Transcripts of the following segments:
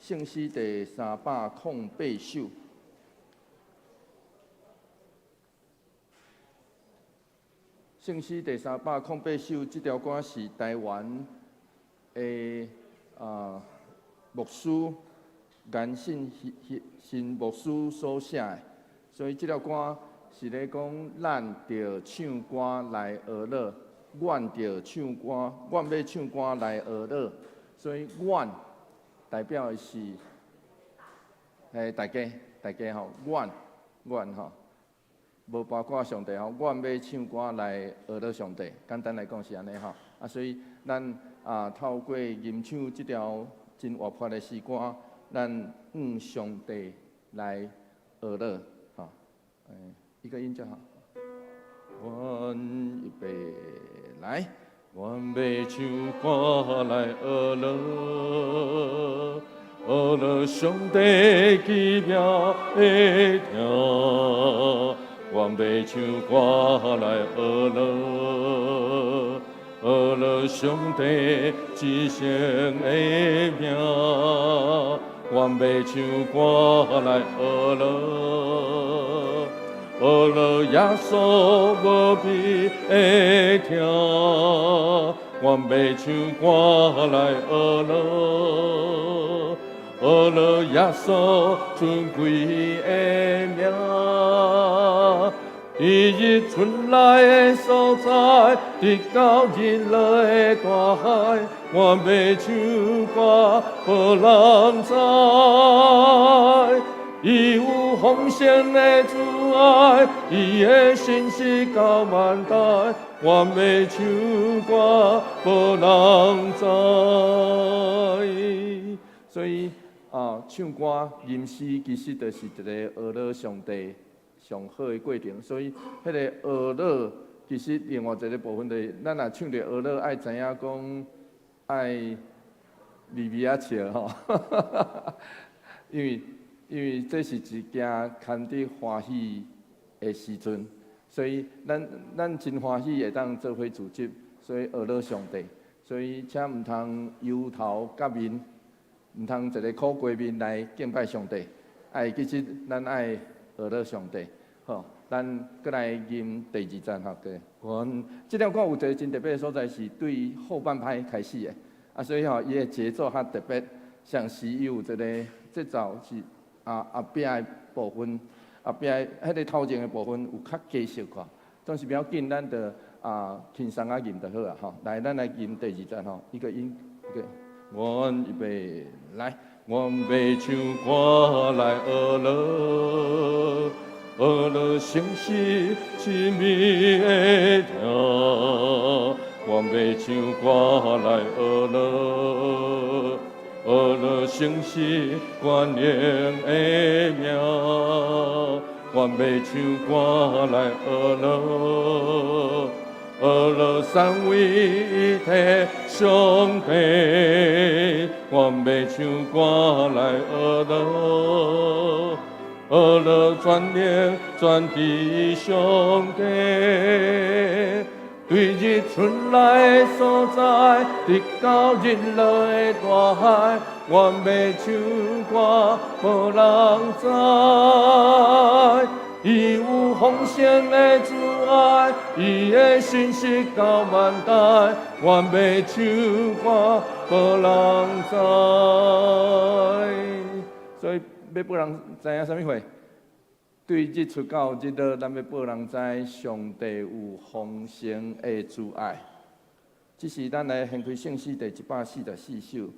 聖詩第308首。聖詩第三百空八首，這條歌是台灣的牧師顏信新牧師所寫的，所以這條歌是咧講，咱著唱歌來學樂，阮著唱歌，阮欲唱歌來學樂，所以阮代表的是，大家，大家吼，阮，阮吼。無包括上帝吼，阮欲唱歌來學樂上帝。簡單來講是按呢吼。啊，所以咱透過吟唱這條真活潑的詩歌，咱向上帝來學樂吼。一個音就好。阮預備來，阮欲唱歌來學樂，學樂上帝奇妙的疼。阮欲唱歌來學樂，學樂上帝至聖的名。阮欲唱歌來學樂，學樂耶穌無比的疼。阮欲唱歌來學樂，學樂耶穌尊貴的名。佇日出來的所在，直到日落的大海，阮欲唱歌予人知。伊有豐盛的慈愛，伊的信實到萬代，阮欲唱歌予人知。所以唱歌吟詩其實就是一個學樂上帝上好的過程，所以彼個學樂其實另外一個部分就是，咱若唱著學樂，愛知影講愛微微仔笑吼，因為這是一件牽得歡喜的時陣，所以咱真歡喜會當做伙組織，所以學樂上帝，所以請毋通憂頭結面，毋通一個苦瓜面來敬拜上帝，愛其實咱愛學樂上帝，好，咱閣來吟第二節吼，對。阮這條歌有一個真特別的所在，是對後半拍開始的，所以吼，伊的節奏較特別，像是伊有一個節奏是後壁的部分，後壁彼個頭前的部分有較加小可，總是比較緊，咱就輕鬆仔吟就好啊，吼。來，咱來吟第二節吼，一個音，一個，阮預備來。阮欲唱歌來學樂，學樂聖詩親密的疼。阮欲唱歌來學樂，學樂聖詩全能的名。阮欲唱歌來學樂，學樂三位一體上帝。阮欲唱歌來學樂，學樂全能全知上帝。對日出來的所在，直到日落的大海，阮欲唱歌予人知。伊有豐盛的慈愛，伊的信實到萬代，阮欲唱歌予人知。所以欲予人知影啥物貨？對日出到日落，咱欲予人知上帝有豐盛的慈愛。這是咱來掀開聖詩第144首。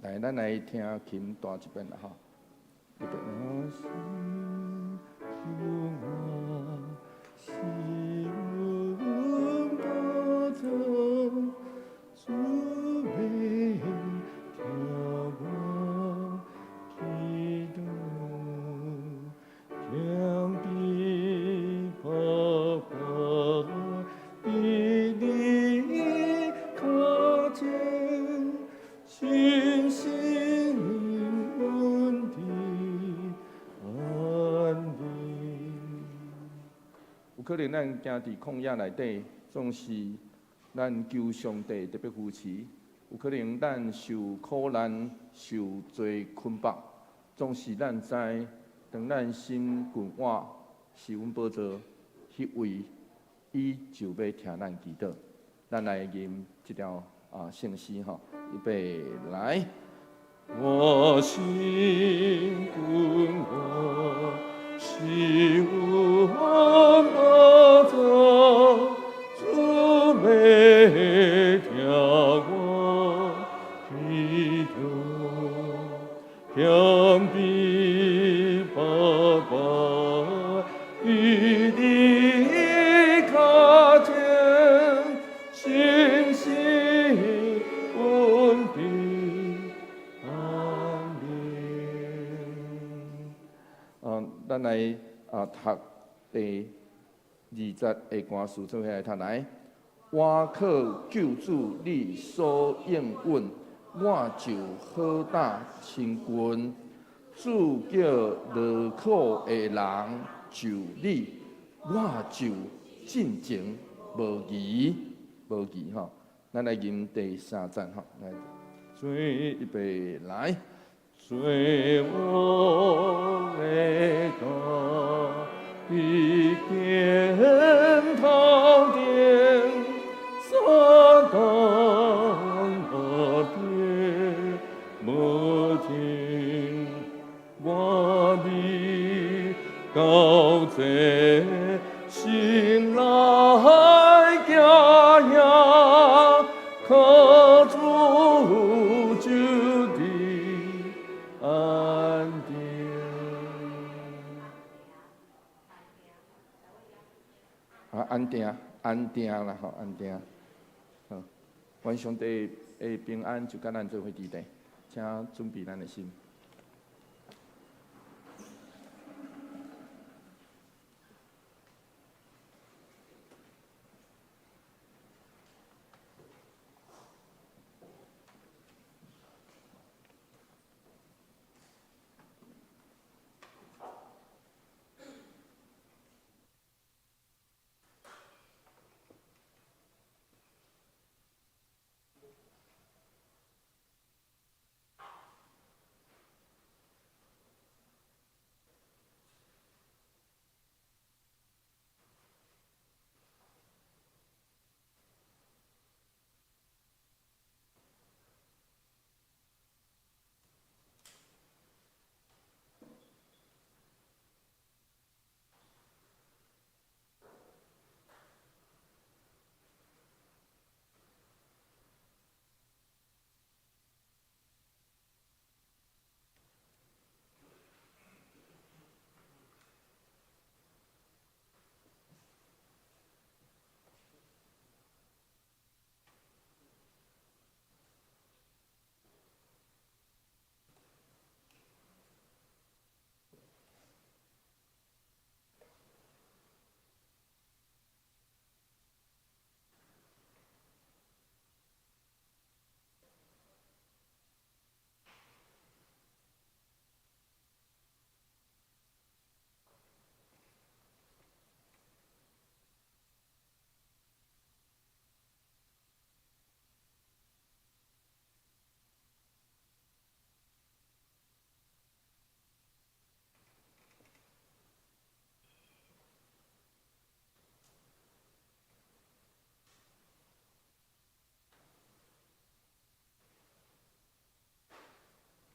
來，咱來聽琴彈一遍啦，吼。信心穩定。可能咱行佇曠野內底，總是咱求上帝特別扶持；有可能咱受苦難、受罪捆綁，總是咱知，當咱心困倚是阮寶座彼位，伊就欲聽咱祈禱。咱來吟這條啊聖詩吼，預備來。我心困倚，是阮寶座，主欲聽我祈禱，謙卑白白，倚佇跤前，信心穩定安寧。咱來啊讀第二節的歌詞，做伙來讀來。我靠救主你所應允，我就好膽親近。主叫勞苦的人就你，我就進前無疑無疑吼。咱來吟第三節吼，來，做預備來。罪惡的大地天堂殿，撒旦那邊無盡，我未到這心來行行，靠主就得安定。啊，安定，安定啦，吼，安定。好，願上帝的平安就佮咱做伙佇咧，請準備咱的心。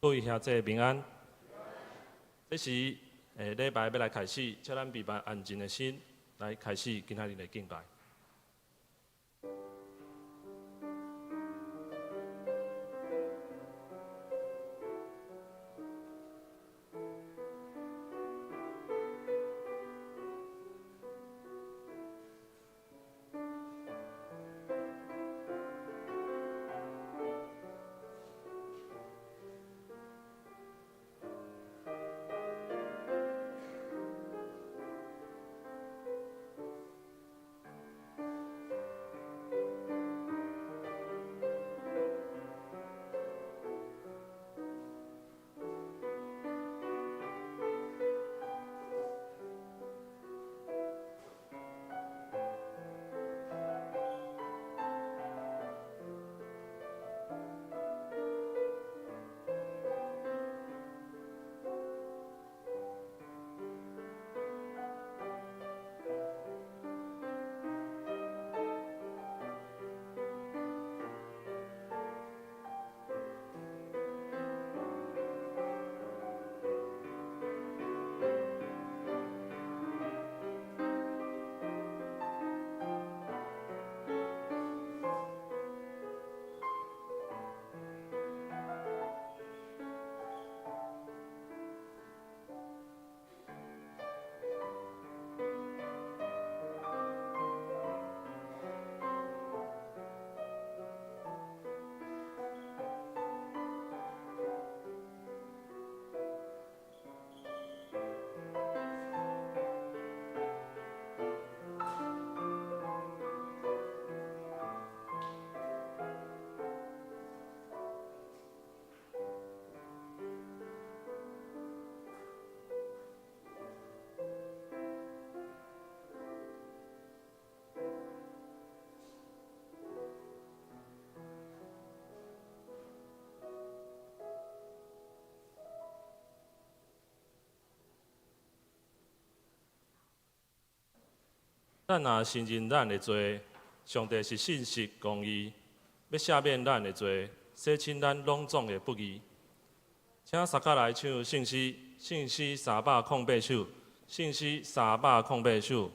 各位兄弟平安。這時禮拜欲來開始，請咱預備安靜的心來開始今仔日的敬拜。咱若承認咱的罪，上帝是信實公義，欲赦免咱的罪，洗清咱攏總的不義。請三甲來唱聖詩，聖詩308首，聖詩308首，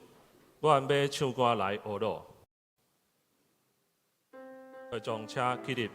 阮欲唱歌來呵咾。會眾請起立。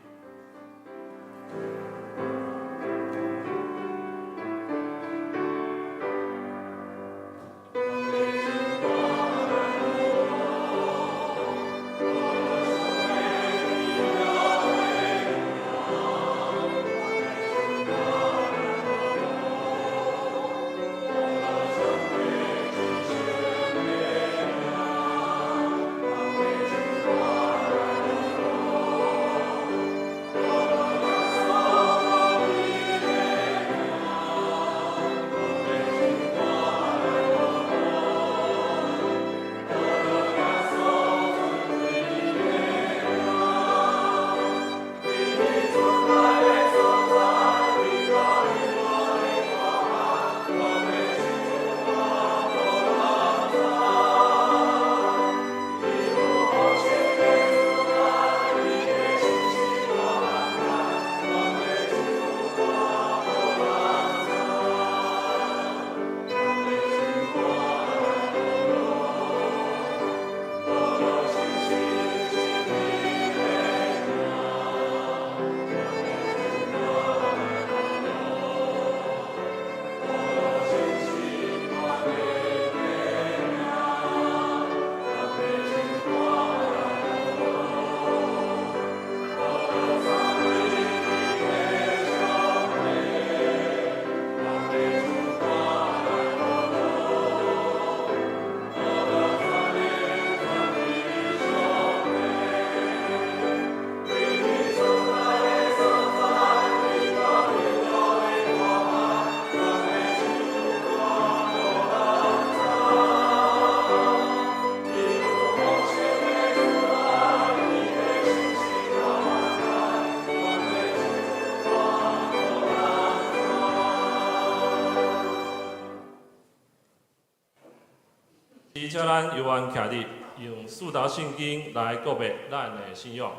請咱猶原徛立，用四道聖經來告白咱的信仰。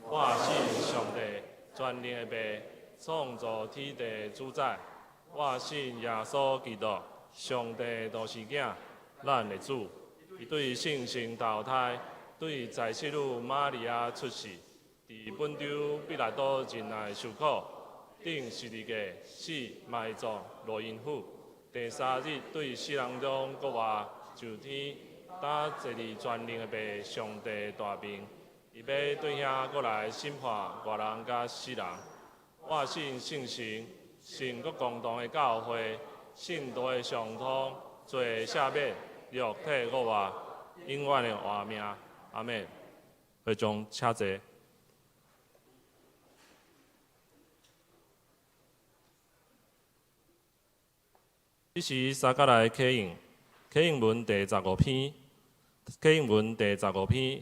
我信上帝，全能的父，創造天地主宰。我信耶穌基督，上帝獨生囝，咱的主。伊對聖神投胎，對在聖女瑪利亞出世，佇本丟彼拉多任內受苦，釘十字架，死，埋葬，落陰府。第三日對死人中復活，上天，搭坐佇全能的父上帝大面，伊欲對遐閣來審判活人佮死人。我信聖神，聖國共同的教會，聖徒的相通，罪赦免，肉體復活，永遠的活命。阿們。會眾請坐。這時三甲來啟應，啟應文第15篇，啟應文第十五篇，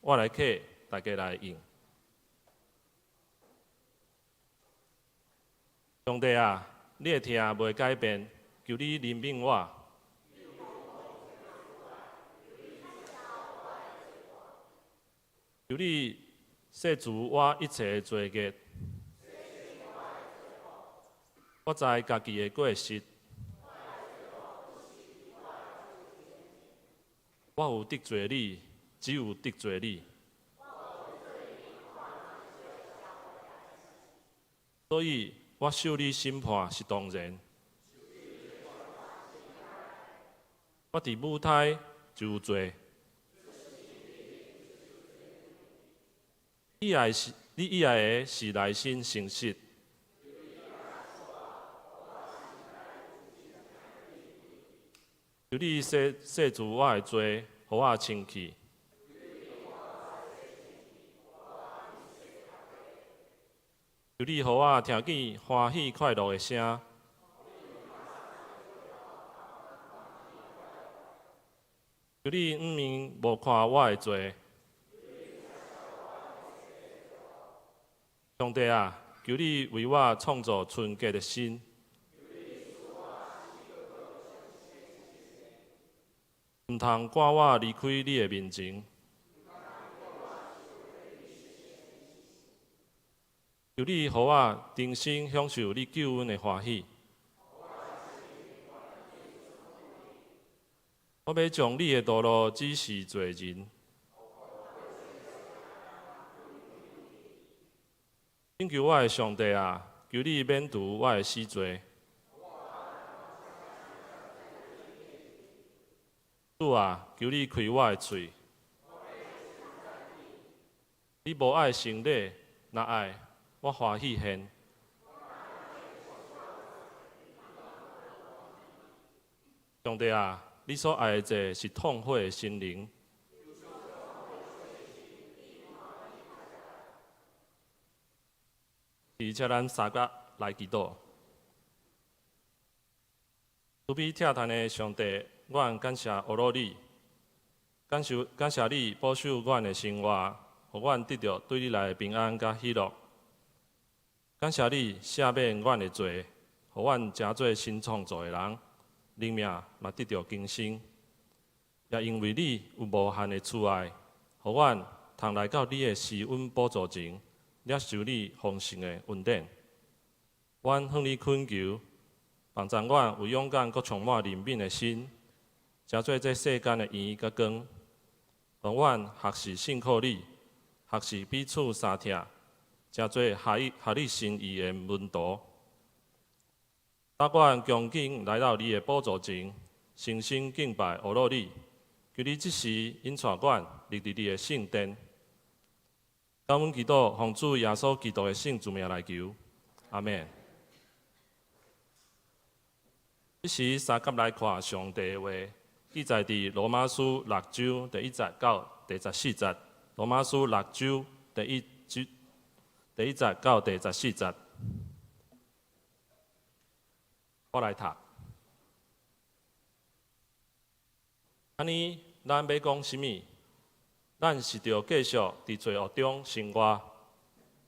我來啟，大家來應。上帝啊，你的疼袂改變，求你憐憫我。求你洗除我一切的罪孽。我知家己的過失。我有得罪你，只有得罪你。所以我受你審判是當然。我佇母胎就有罪。你愛是，你意愛的是內心誠實。求你洗洗除我的罪，予我清氣。求你予我聽見歡喜快樂的聲。求你掩面無看我的罪。上帝啊，求你為我創造純潔的心。毋通趕我離開你的面前。求你予我重新享受你救恩的歡喜。我欲將你的道路指示罪人。拯救我的上帝啊，求你免除我的死罪。主啊，求你開我的喙。你無愛牲禮，若愛，我歡喜獻。上帝啊，你所愛的祭是痛悔的心靈。而且咱三甲來祈禱。慈悲疼嘆的上帝，阮感謝阿羅你，感謝感謝你保守阮的生活，予阮得著對你來的平安佮喜樂。感謝你赦免阮的罪，予阮成做新創造的人，靈命嘛得著更新。也因為你有無限的慈愛，予阮通來到你的施恩寶座前，領受你豐盛的恩典。阮向你懇求，幫助阮有勇敢閣充滿憐憫的心，成做這世間的鹽佮光，予阮學習信靠你，學習彼此相疼，成做合你合你心意的門徒。當阮恭敬來到你的寶座前，誠心敬拜阿羅你，求你這時引帶阮入佇你的聖殿。感恩祈禱，奉主耶穌基督的聖主名來求，阿們。這時三佮來看上帝的話，記載佇羅馬書六章第一節到第十四節。羅馬書六章第一節到第十四節，我來讀。按呢，咱欲講啥物？咱是著繼續佇罪惡中生活，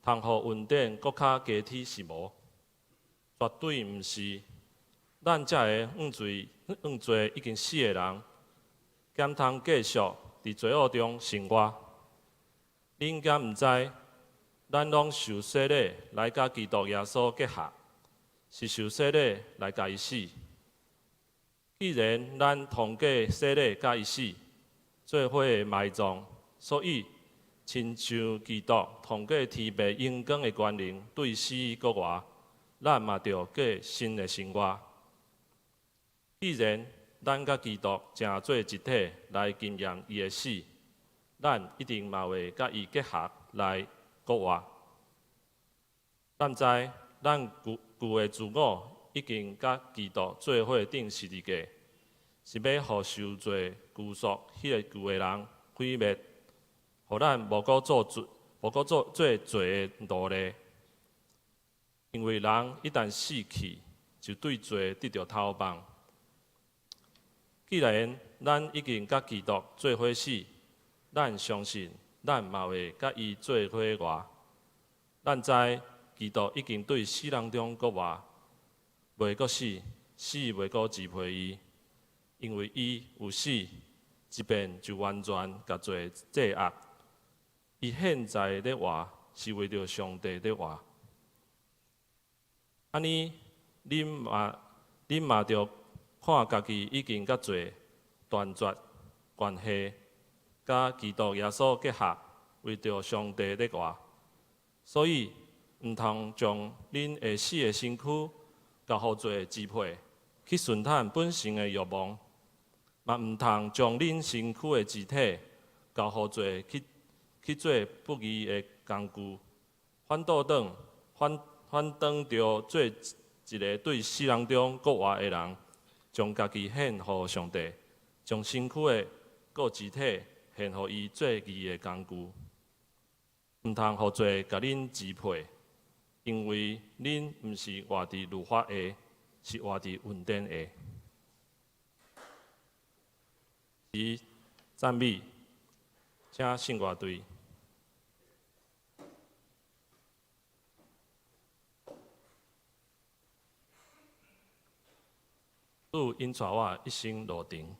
通予恩典閣較加添是無？絕對毋是。咱這个向罪已經死的人，敢通繼續佇罪惡中生活？恁敢毋知，咱攏受洗禮來佮基督耶穌結合，是受洗禮來共伊死。既然咱通過洗禮佮伊死，做伙埋葬，所以親像基督通過天父榮光的權能對死閣活，咱嘛著過新的生活。既然咱佮基督成做一體來經驗伊的死，咱一定嘛會佮伊結合來復活。咱知咱舊舊的自我已經佮基督做伙釘十字架，是欲予受罪拘束彼个舊的人毀滅，予咱無閣做罪，無閣做做罪的奴隸。因為人一旦死去，就對罪得著解放。既然咱已經佮基督做伙死，咱相信咱嘛會佮伊做伙活。咱知基督已經對死人中復活，袂閣死，死袂閣支配伊，因為伊有死，一遍就完全共罪制壓。伊現在咧活，是為著上帝咧活。按呢，恁嘛著看家己已經佮罪斷絕關係，佮基督耶穌結合，為著上帝咧活。所以，毋通將恁會死的身軀交予罪支配，去順趁本性的慾望；嘛毋通將恁身軀的肢體交予罪去做不義的工具，反倒轉反反轉著做一个對死人中復活的人，將家己獻予上帝，將身軀的各肢體獻予伊做義的工具。毋通予罪共恁支配，因為恁毋是活佇律法下，是活佇恩典下。是讚美，請聖樂隊。主引帶我一生路程。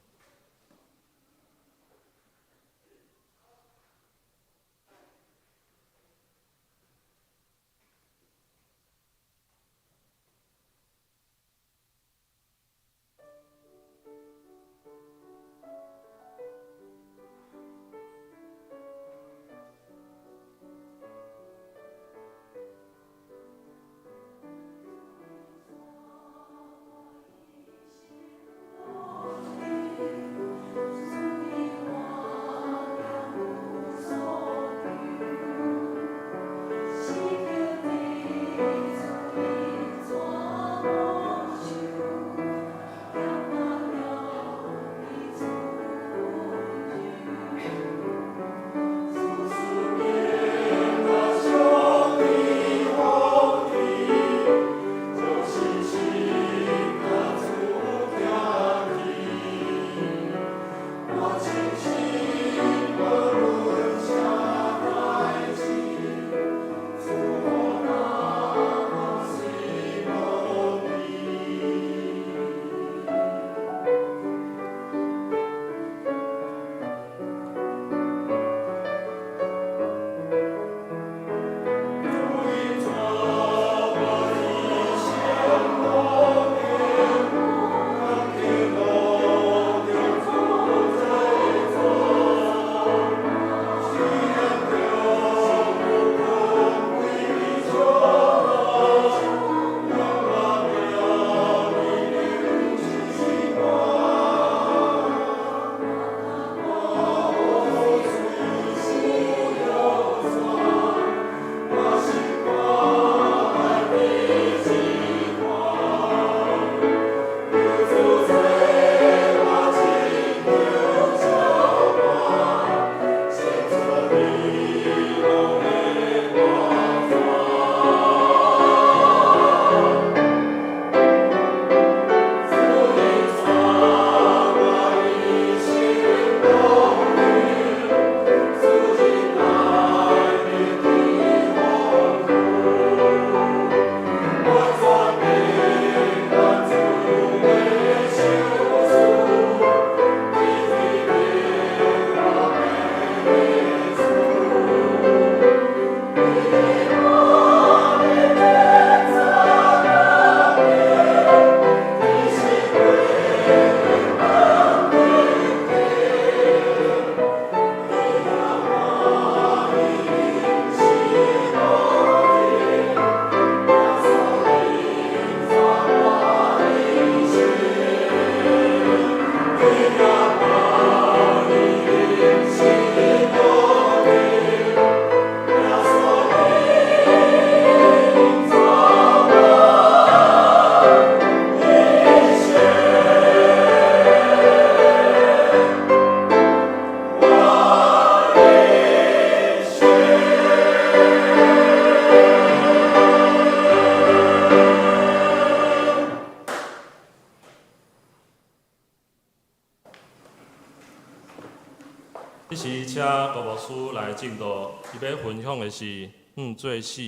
這時請郭牧師來證道，伊欲分享的是向罪死，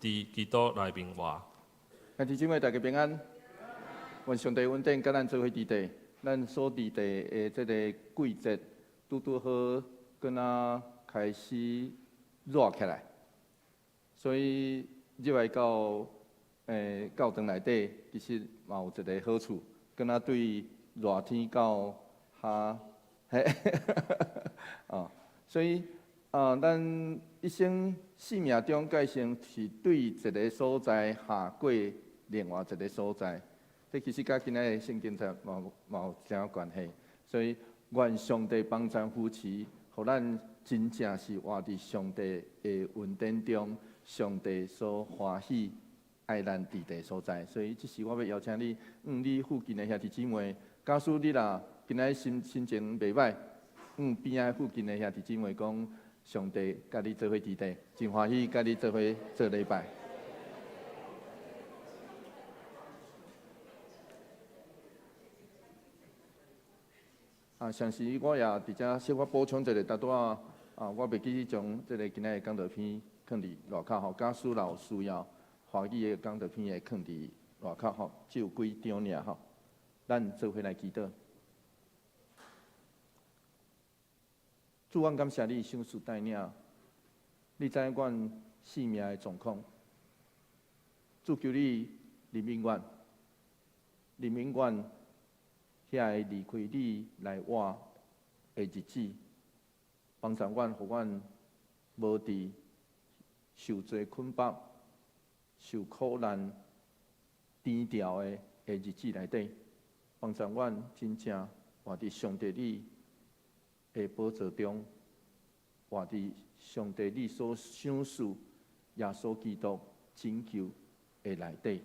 佇基督內面活。兄弟姊妹，大家平安。願上帝恩典佮咱做伙佇地，咱所佇地的這个季節，拄拄好，閣仔開始熱起來，所以入來到教堂內底，其實嘛有一个好處，閣仔對熱天到較嘿，哦，所以啊，咱一生生命中界線是對一个所在下過另外一个所在，這其實佮今仔日聖經節嘛有啥關係？所以願上帝幫贊扶持，予咱真正是活佇上帝的恩典中，上帝所歡喜愛咱佇的所在。所以這時我欲邀請你，你附近的兄弟姊妹，假使你若今仔日心情袂䆀，邊仔附近的兄弟姊妹講，上帝佮你做伙佇地，真歡喜佮你做伙做禮拜。啊，上時我也佇遮小可補充一下，拄拄仔啊，我袂記將這个今仔日講道片囥佇外口吼，假使若有需要，華語的講道片會囥佇外口吼，只有幾張爾吼，咱做伙來祈禱。主，阮感謝你賞賜帶領，你知影阮性命的狀況。主，求你憐憫阮，憐憫阮遐個離開你來活的日子，幫助阮，予阮無佇受罪捆綁、受苦難顛掉的日子內底，幫助阮真正活佇上帝你的寶座中，活佇上帝你所賞賜耶穌基督拯救的內底。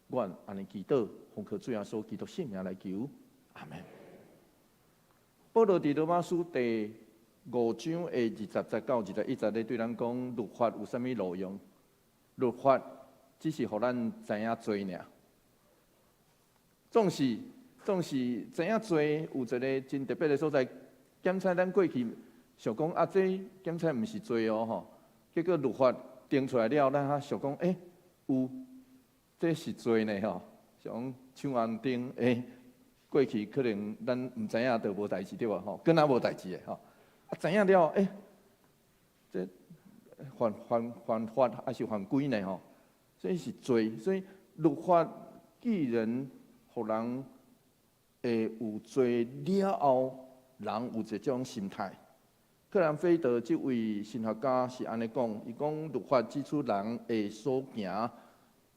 阮按呢祈禱，奉靠主耶穌基督聖名來求，阿門。保羅佇羅馬書第五章的20節到21節咧，對咱講律法有啥物路用？律法只是予咱知影罪爾。總是知影罪有一个真特別的所在。檢查咱過去想講啊，這檢查毋是罪哦吼。結果律法定出來了，咱才想講，欸，有，這是罪呢吼。像搶紅燈，欸，過去可能咱毋知影就無代誌對無吼，閣若無代誌的吼。啊，知影了，欸，這犯法還是犯規呢吼？這是罪，所以律法既然予人會有罪了後，人有一種心態。克蘭菲德這位神學家是按呢講，伊講律法指出人的所行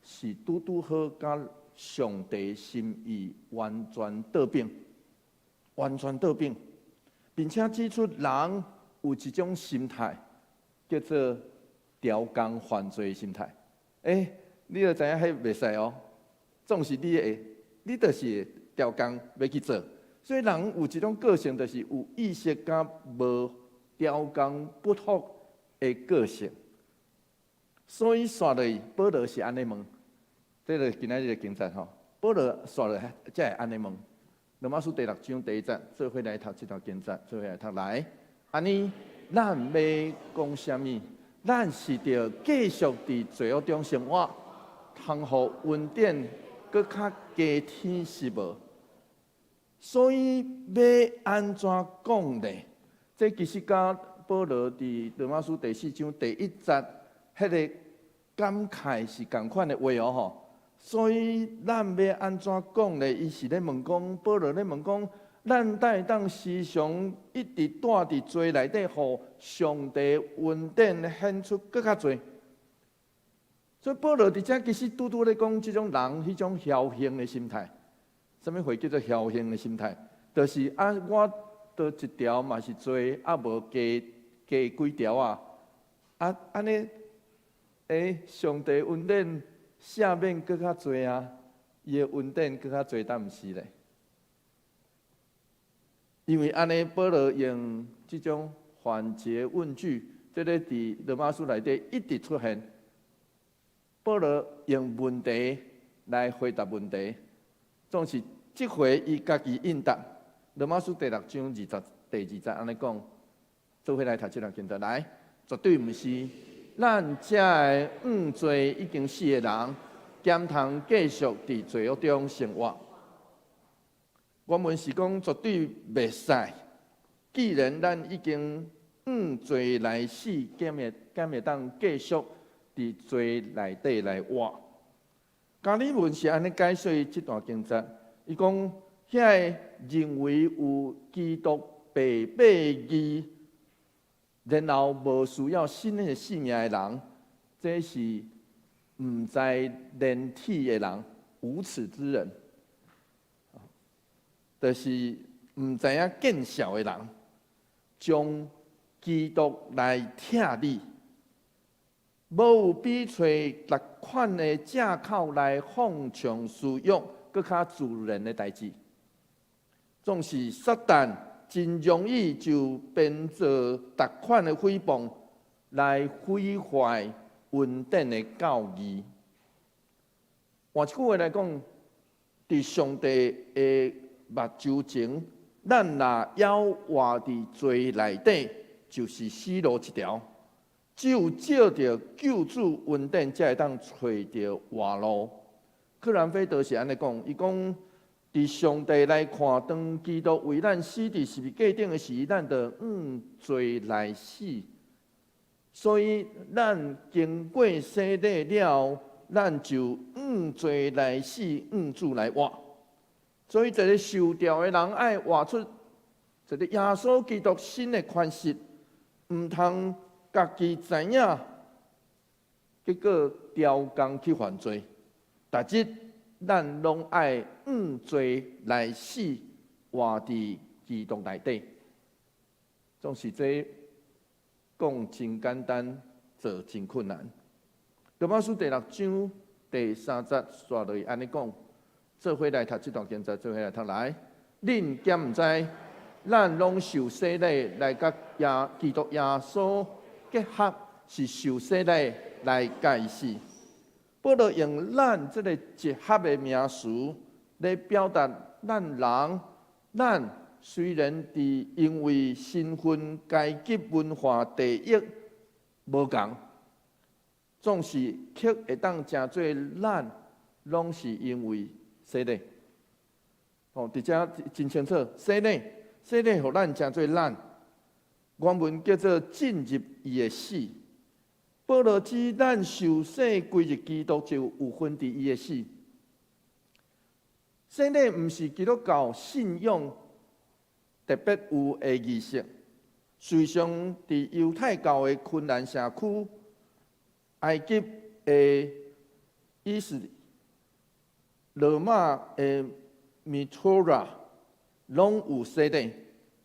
是拄拄好佮上帝心意完全倒反，完全倒反，並且指出人有一種心態叫做刁工犯罪的心態。欸，你著知影彼袂使哦，總是你會，你就是刁工欲去做。所以人有一種個性，就是有意識佮無刁工不服的個性。所以煞落去，保羅是按呢問，這个今仔日的經節吼，保羅煞落才會按呢問。羅馬書第六章第一節，做伙來讀這段經節，做伙來讀來。按呢，咱欲講啥物？咱是著繼續佇罪惡中生活，通予恩典閣較加添是無？所以欲按怎講呢？這其實佮保羅佇羅馬書第四章第一節彼个感慨是仝款的話哦吼。所以咱欲按怎講呢？伊是咧問講，保羅咧問講，咱會當時常一直蹛佇罪內底，予上帝恩典顯出閣較濟。所以保羅佇遮其實拄拄咧講這種人彼種僥倖的心態。啥物貨叫做僥倖的心態？就是啊，我倒一條嘛是罪，啊無加加幾條啊，啊按呢，欸，上帝恩典赦免閣較濟啊，伊的恩典閣較濟，敢毋是咧？因為按呢，保羅用這種反訖問句，這个佇羅馬書內底一直出現。保羅用問題來回答問題。總是這回伊家己應答，羅馬書第六章二十第二節按呢講，做伙來讀這段經節來，絕對毋是。咱這个向罪已經死的人，敢通繼續佇罪惡中生活？原文是講絕對袂使。既然咱已經向罪來死，敢會當繼續佇罪內底來活？加爾文是按呢解說這段經節，伊講遐個認為有基督白白義，然後無需要新的生命的人，這是毋知廉恥的人，無恥之人，就是毋知影見笑的人，將基督來拆你，無有比揣逐款的藉口來放縱私欲，閣較自然的代誌。總是撒旦真容易就編造逐款的誹謗來毀壞恩典的教義。換一句話來講，佇上帝的目睭前，咱若猶活佇罪內底，就是死路一條。只有藉著救主恩典，才會當揣著活路。克蘭菲德是按呢講，伊講佇上帝來看，當基督為咱死佇十字架頂的時，咱就向罪來死。所以咱經過洗禮了後，咱就向罪來死，向主來活。所以一个受召的人愛活出一个耶穌基督新的款式，毋通家己知影，結果刁工去犯罪。逐日咱攏愛向罪來死，活佇基督內底。總是這講真簡單，做真困難。羅馬書第六章第三節煞落去按呢講，做伙來讀這段經節，做伙來讀來。恁敢毋知，咱攏受洗禮來佮基督耶穌結合，是受洗禮來共伊死。保羅用咱這个結合的名詞來表達咱人，咱雖然佇因為身份、階級、文化、地域無仝，總是卻會當成做咱，攏是因為洗禮。哦，佇遮真清楚，洗禮，洗禮予咱成做咱。原文叫做進入伊的死。保羅指咱受洗歸入基督，就有份佇伊的死。洗禮毋是基督教信仰特別有的儀式，事實上，佇猶太教的昆蘭社區、埃及的伊斯、羅馬的米托拉，攏有洗禮。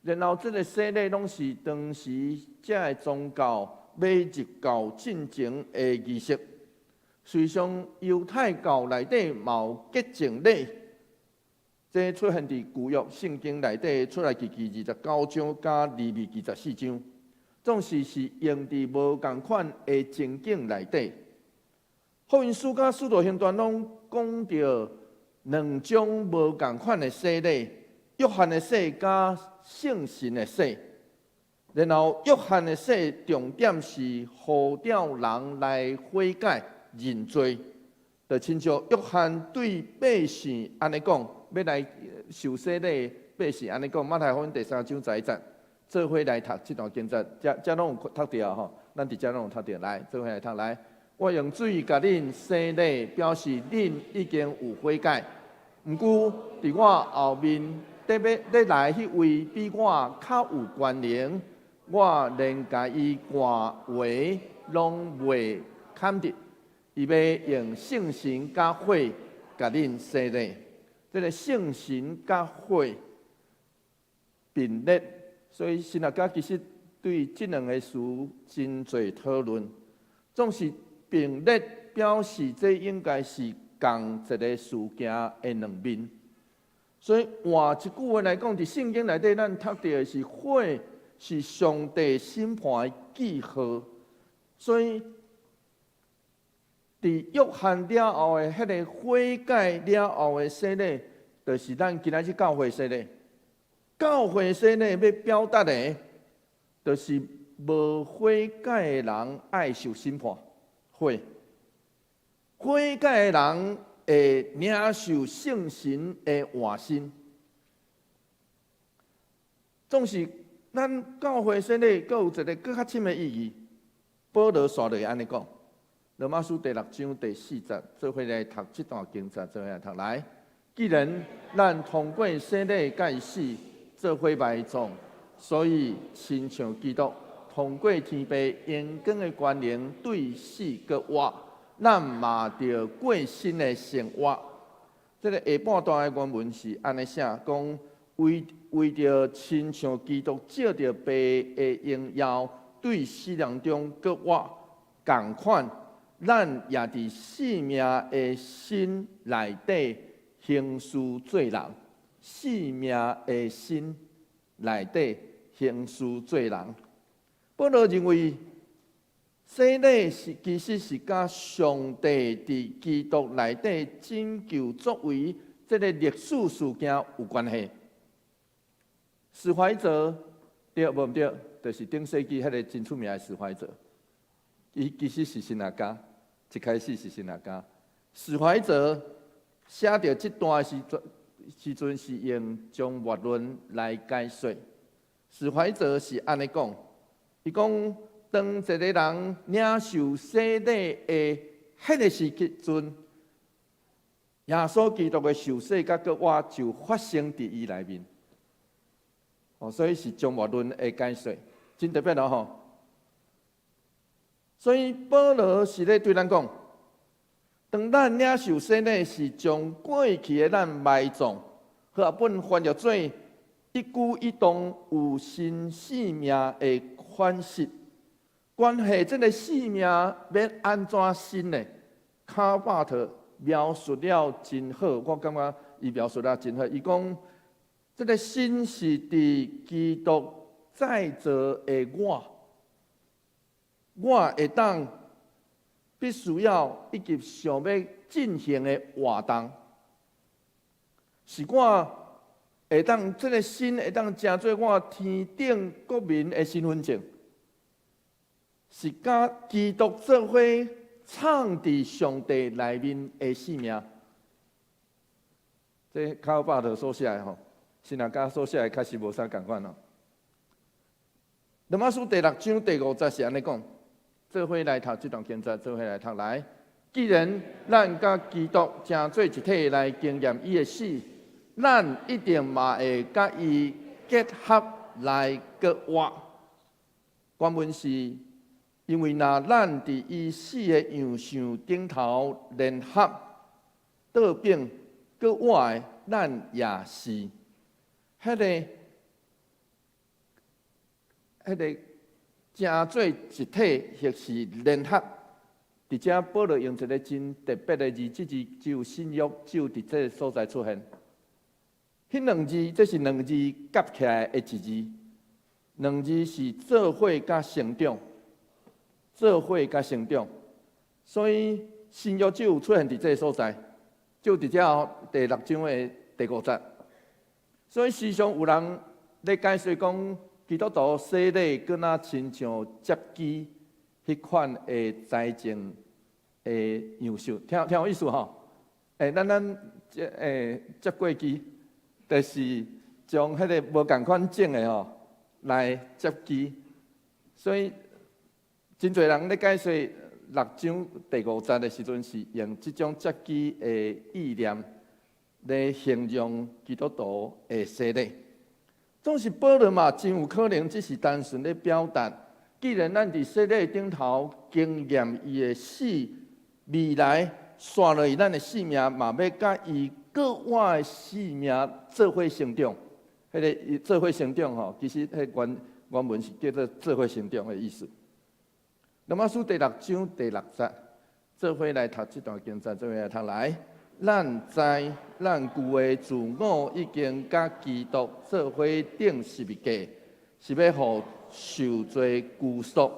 然後，這个洗禮攏是當時這个宗教欲入教進前的儀式。事實上，猶太教內底嘛有潔淨禮，這出現佇舊約聖經內底出埃及記29章佮利未記14章，總是是用佇無仝款的情景內底。福音書佮使徒行傳攏講著兩種無仝款的洗禮，約翰的洗佮聖神的洗。然後約翰的洗重點是呼召人來悔改認罪，就親像約翰對百姓按呢講，欲來受洗禮百姓按呢講，馬太福音第三章十一節，做伙來讀這段經節，遮遮攏有讀著吼，咱佇遮攏有讀著，來做伙來讀來。我用水共恁洗禮，表示恁已經有悔改。毋過佇我後面咧欲咧來彼位比我較有權能，我連共伊汗鞋攏袂堪得。伊欲用聖神佮火共恁洗禮。這个聖神佮火並列，所以神學家其實對這兩个詞真濟討論，總是並列表示這應該是仝一个事件的兩面。所以換一句話來講，佇聖經內底，咱讀著的是火是上帝審判的記號。所以佇約翰了後的彼个悔改了後的洗禮，就是咱今仔日教會洗禮。教會洗禮欲表達的，就是無悔改的人愛受審判，會悔改的人會領受聖神的換新。總是咱教會洗禮，閣有一個閣較深的意義。保羅紲落按呢講，羅馬書第六章第四節，做伙來讀這段經節，做伙來讀來。既然咱通過洗禮佮伊死，做伙埋葬，所以親像基督通過天父榮光的權能對死閣活，咱嘛著過新的生活。這个下半段的原文是按呢寫，講為為著親像基督藉著父的榮耀對死人中閣活仝款，咱也佇生命的新內底行事做人，生命的新內底行事做人。保羅認為，洗禮是其實是佮上帝佇基督內底拯救作為這个歷史事件有關係。史懷哲對無毋對？就是頂世紀彼个真出名的史懷哲，伊其實是神學家，一開始是神學家。史懷哲寫著這段的時陣是用終末論來解說。史懷哲是按呢講，伊講當一个人領受洗禮的彼个時陣，耶穌基督的受死佮復活就發生佇伊內面。哦，所以是終末論的解說，真特別囉吼。所以保羅是咧對咱講，當咱領受洗禮，是將過去的咱埋葬，和合本翻譯做一舉一動有新生命的款式。關係這个生命欲按怎新呢？卡巴特描述了真好，我感覺伊描述了真好。伊講，這个新是佇基督再造的我，我會當必須要以及想欲進行的活動，是我會當這个新會當成做我天頂國民的身份證，是佮基督做伙藏佇上帝內面的生命。這卡巴特所寫的吼。神學家所寫的確實無啥仝款哦。羅馬書第六章第五節是按呢講，做伙來讀這段經節，做伙來讀來。既然咱佮基督成做一體來經驗伊的死，咱一定嘛會佮伊結合來閣活。原文是因為若咱佇伊死的樣式頂頭聯合倒變閣活的，咱也是。彼个成做一體，或是聯合。佇遮保羅用一个真特別的字，這字只有新約只有佇這个所在出現。彼兩字，這是兩字夾起來的一字。兩字是做伙佮成長，做伙佮成長。所以新約只有出現佇這个所在，就佇遮第六章的第五節。所以時常有人咧解說講，基督徒洗禮敢若親像接機彼款的栽種的樣式，聽聽有意思吼？咱接過機，就是將彼个無仝款種的吼來接機，所以真濟人咧解說六章第五節的時陣，是用這種接機的意念來形容基督徒的洗禮。總是保羅嘛，真有可能只是單純咧表達，既然咱佇洗禮頂頭經驗伊的死，未來紲落去咱的生命嘛，欲佮伊閣活的生命做伙成長。彼个做伙成長吼，其實彼原文是叫做做伙成長的意思。羅馬書第六章第六節，做伙來讀這段經節，做伙來讀來。咱知咱舊的自我已經佮基督做伙釘十字架，是欲予受罪拘束，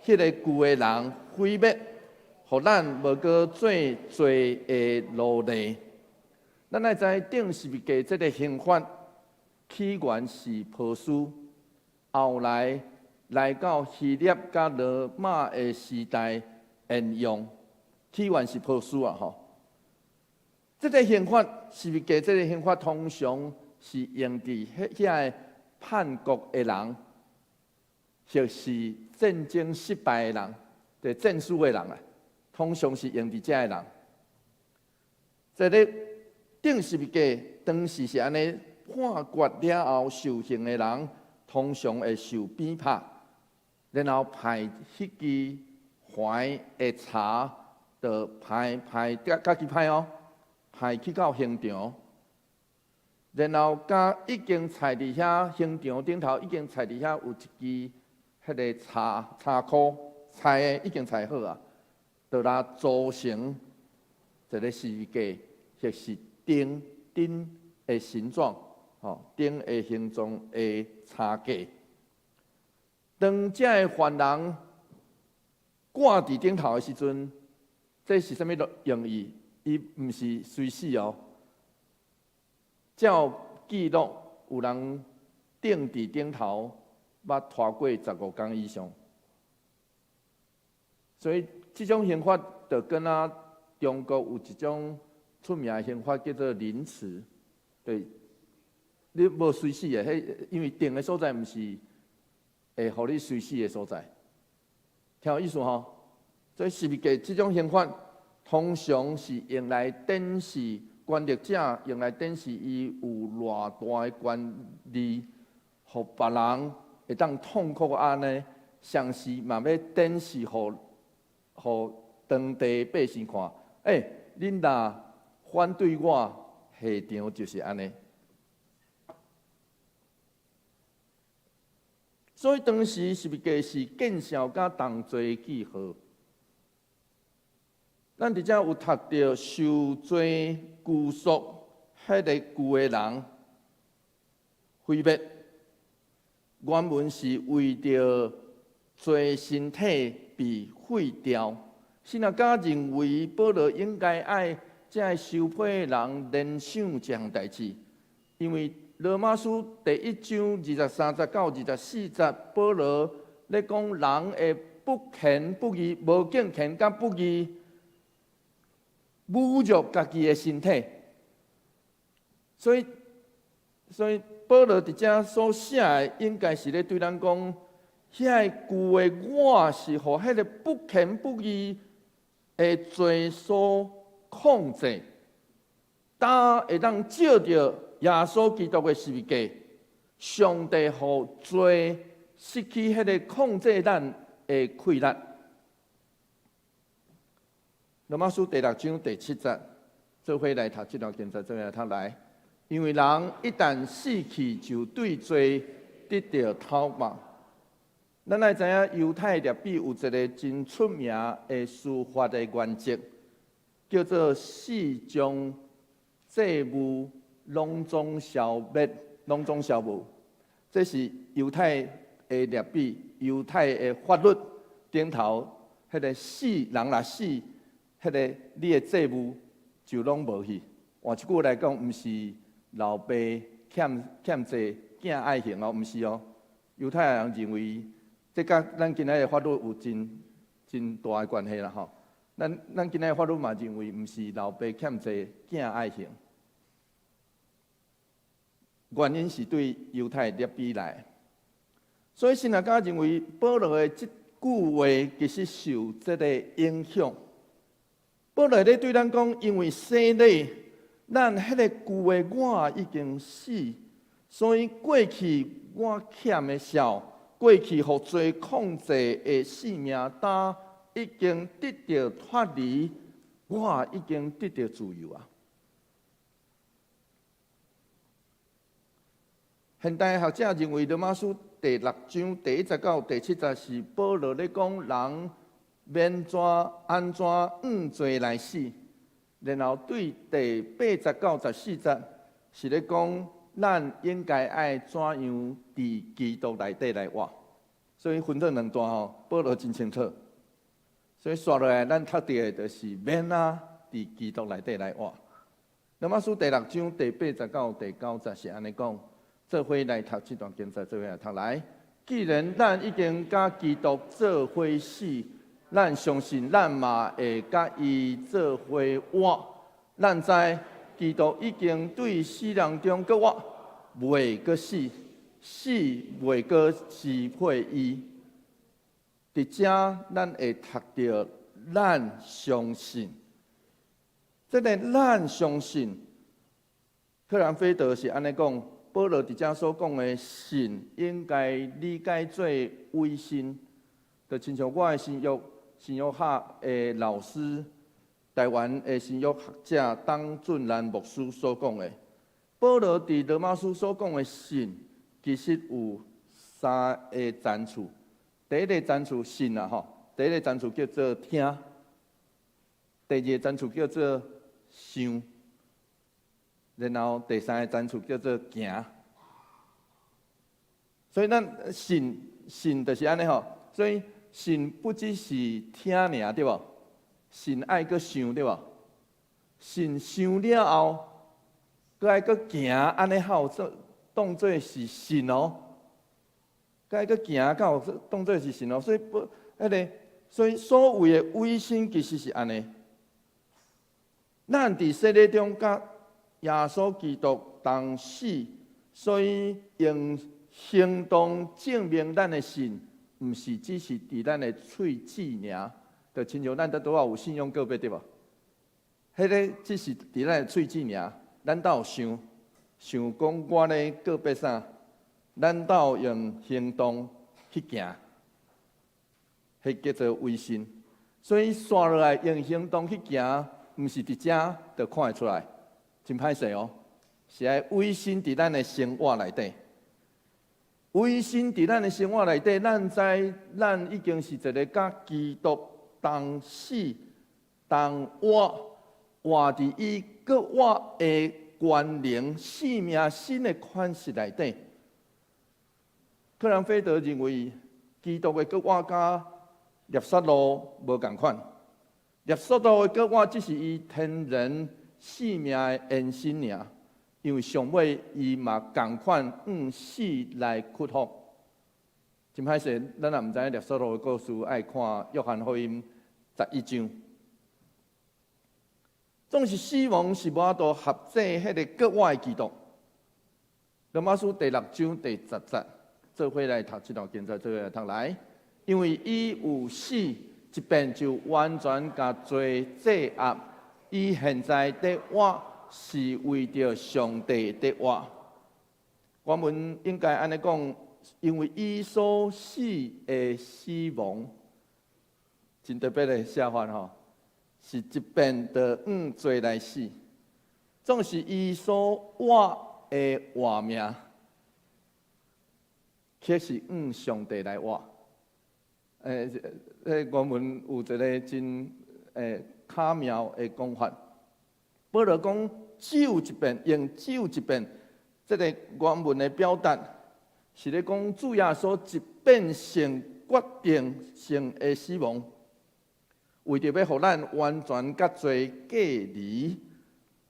彼个舊的人毀滅，予咱無閣做罪的奴隸。咱愛知釘十字架這个刑罰起源是波斯，後來來到希臘佮羅馬的時代沿用。起源是波斯啊吼。這个刑罰十字架，這个刑罰通常是用佇彼遐个叛國的人，或是戰爭失敗的人，就是戰輸的人啊，通常是用佇遮个人。這个釘十字架當時是按呢，判決了後受刑的人，通常會受鞭拍，然後排彼支橫的柴，就排排家己排哦，排去到刑場，然後佮已經踩佇遐刑場頂頭，已經踩佇遐有一支彼个柴柴箍，柴的已經裁好啊，就來組成一个十字架，或是釘釘的形狀，吼，釘的形狀的柴架。當這个犯人掛佇頂頭的時陣，這是啥物用意？伊毋是隨死哦。照記錄，有人釘佇頂頭，捌拖過15工以上。所以這種刑罰就敢若中國有一種出名的刑罰叫做凌遲，對，你無隨死的，彼因為釘的所在毋是會予你隨死的所在，聽有意思吼？所以十字架這種刑罰，通常是用來展示權力者，用來展示伊有偌大的權力，予別人會當痛苦按呢，同時嘛欲展示予當地百姓看，欸，恁若反對我，下場就是按呢。所以當時十字架是見笑佮同罪記號。咱佇遮有讀著受罪拘束彼个舊的人毀滅，原文是為著罪身體被廢掉。神學家認為保羅應該愛這个受批的人聯想這項代誌，因為羅馬書第一章23節到24節，保羅咧講人會不虔不義、無敬虔佮不義，侮辱家己的身體，所以保羅佇遮所寫的，應該是咧對咱講，遐个舊的我是予彼个不虔不義的罪所控制，當會當照著耶穌基督的十字架，上帝予罪失去彼个控制咱的氣力。羅馬書第六章第七節，做伙來讀這段經節，做伙來讀來。因為人一旦死去，就對罪得著討罷。咱愛知影猶太律法有一个真出名的司法的原則，叫做四種祭物攏總消滅，攏總消無。這是猶太的律法，猶太的法律頂頭，彼个死人若死，彼个你的債務就攏無去。換一句來講，毋是老爸欠欠債，囝愛還哦，毋是哦。猶太人認為，這佮咱今仔的法律有真真大的關係啦吼。咱今仔的法律嘛認為，毋是老爸欠債，囝愛還。原因是對猶太律法來，所以神學家認為保羅的這句話其實受這个影響。保羅咧對咱講，因為洗禮，咱彼个舊的我已經死，所以過去我欠的數，過去予罪控制的性命擔已經得著脫離，我已經得著自由啊！現代學者認為，羅馬書第六章第一節到第七節是保羅咧講人免怎按怎按罪來死，然後對第八節到14節是咧講咱應該愛怎樣佇基督內底來活。所以分做兩段吼，保羅真清楚。所以紲落來，咱讀著的就是欲按怎佇基督內底來活。羅馬書第六章第八節到第九節是按呢講，做伙來讀這段經節，做伙來讀來。既然咱已經佮基督做伙死，咱相信咱嘛會佮伊做伙活。咱知基督已經對死人中閣活，袂閣死，死袂閣支配伊。佇遮咱會讀著咱相信，這个咱相信，克蘭菲德是按呢講，保羅佇遮所講的信，應該理解做委身，就親像我的新約學的老師，台灣的新約學者董俊蘭牧師所講的，保羅佇羅馬書所講的信，其實有三个層次。第一个層次信啊，吼，第一个層次叫做聽，第二个層次叫做想，然後第三个層次叫做行。所以咱信就是按呢吼，所以信不只是聽爾對無？信愛閣想對無？信想了後，閣愛閣行，按呢好做當做是信哦。閣愛閣行到當做是信哦，所以不，彼个，所以所謂的委身其實是按呢。咱佇洗禮中佮耶穌基督同死，所以用行動證明咱的信，毋是只是佇咱的喙齒爾，就親像咱拄仔有信仰告白對無？彼个只是佇咱的喙齒爾，咱都有想想講我咧告白啥？咱都用行動去行，彼叫做委身。所以紲落來用行動去行，毋是佇遮就看會出來，真歹勢哦。是愛委身佇咱的生活內底，委身佇咱的生活內底，咱知咱已經是一個佮基督同死同活，活佇伊閣活的權能、生命新的款式內底。克蘭菲德認為，基督的閣活佮拉撒路無仝款。拉撒路的閣活只是伊天然生命的延伸爾，因為上尾伊嘛仝款用死來屈服。真歹勢，咱也毋知影拉撒路的故事，愛看約翰福音11章。總是死亡是無法度轄制彼个閣活的基督。羅馬書第六章第10節。做伙來讀這段經節，做伙來讀來，因為伊有死一遍就完全共罪制壓，伊現在佇活是為著上帝佇活。我們應該按呢講，因為伊所死的死亡，真特別的寫法吼，是一遍就按罪來死，總是伊所活的活命。卻是按上帝來活。我們有一个真巧妙的講法。保羅講只有一遍，用只有一遍，這个原文的表達是咧講主耶穌一遍性決定性的死亡，為著欲予咱完全佮罪隔離，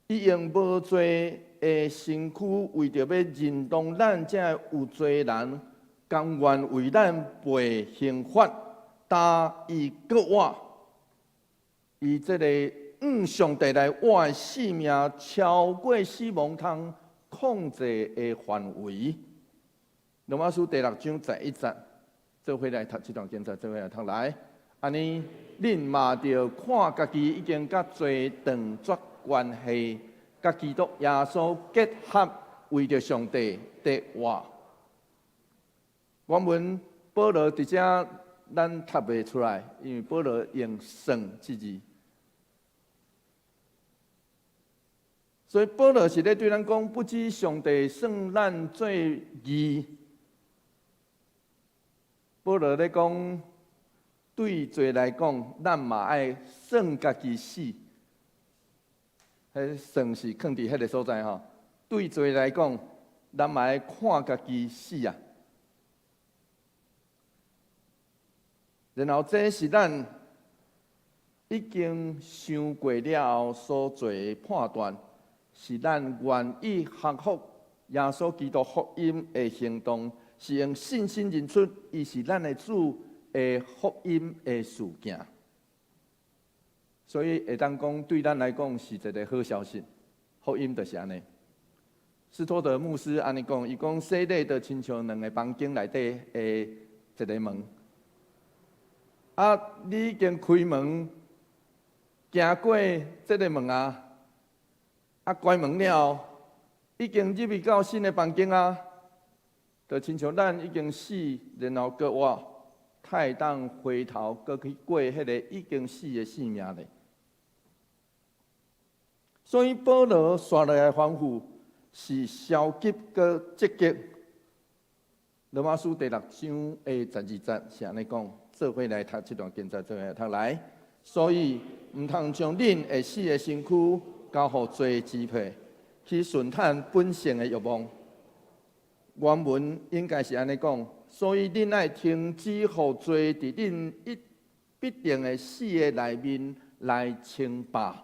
伊用無罪的身軀，為著欲認同咱這有罪人，甘願為咱背刑罰，擔伊閣活，伊這个按上帝來活的生命，超過死亡通控制的範圍。羅馬書第六章11節，做伙來讀這段經節，做伙來讀來。按呢，恁嘛著看家己已經佮罪斷絕關係，佮基督耶穌結合，為著上帝佇活。原文保羅佇遮咱讀袂出來，因為保羅用算這字，所以保羅是咧對咱講，不只上帝算咱做義，保羅咧講，對罪來講，咱嘛愛算家己死，彼算是囥佇彼个所在吼。對罪來講，咱嘛愛看家己死啊。然後這是咱已經想過了後所做的判斷，是咱願意降服耶穌基督福音的行動。是用信心認出伊是咱的主的福音的事件。所以會當講，對咱來講是一个好消息。福音就是按呢。斯托德牧師按呢講，伊講洗禮就親像兩个房間內底的一个門。啊，你已經開門，行過這个門啊，啊關門了後，已經入去到新的房間啊，就親像咱已經死，然後閣活，才會當回頭閣去過彼个已經死的生命咧。所以保羅紲落來吩咐是消極閣積極。羅馬書第六章的十二節是按呢講，做伙來讀這段經節，做伙來讀來。所以毋通將恁會死的身軀交予罪支配，去順趁本性的欲望。原文應該是按呢講，所以恁愛停止予罪佇恁一必定會死的內面來稱霸，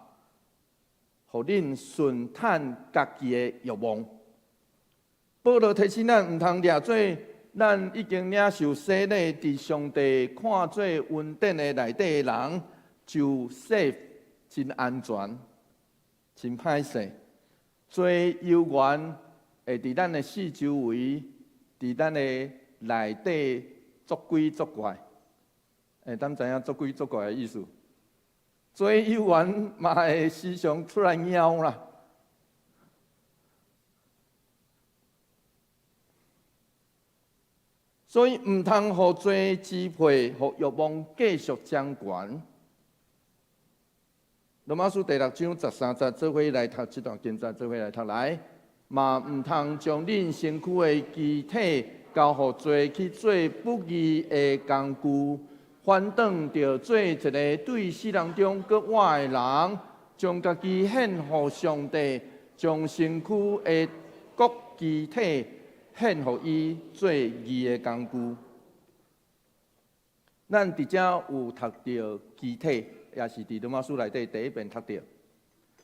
予恁順趁家己的欲望。保羅提醒咱，毋通掠做咱已經領受洗禮，佇上帝看做恩典的內底的人，就 safe 真安全，真歹勢。罪猶原會佇咱的四周圍，佇咱的內底作鬼作怪。欸，咱知影作鬼作怪的意思？罪猶原嘛會時常出來貓啦。所以毋通予罪支配，予欲望繼續掌權。羅馬書第六章十三節，做伙來讀這段經節，做伙來讀來。嘛毋通將恁身軀的肢體交予罪去做不義的工具，反轉著做一个對死人中閣活的人，將家己獻予上帝，將身軀的各肢體獻予伊做義的工具。咱佇遮有讀著肢體，也是佇羅馬書內底第一遍讀著。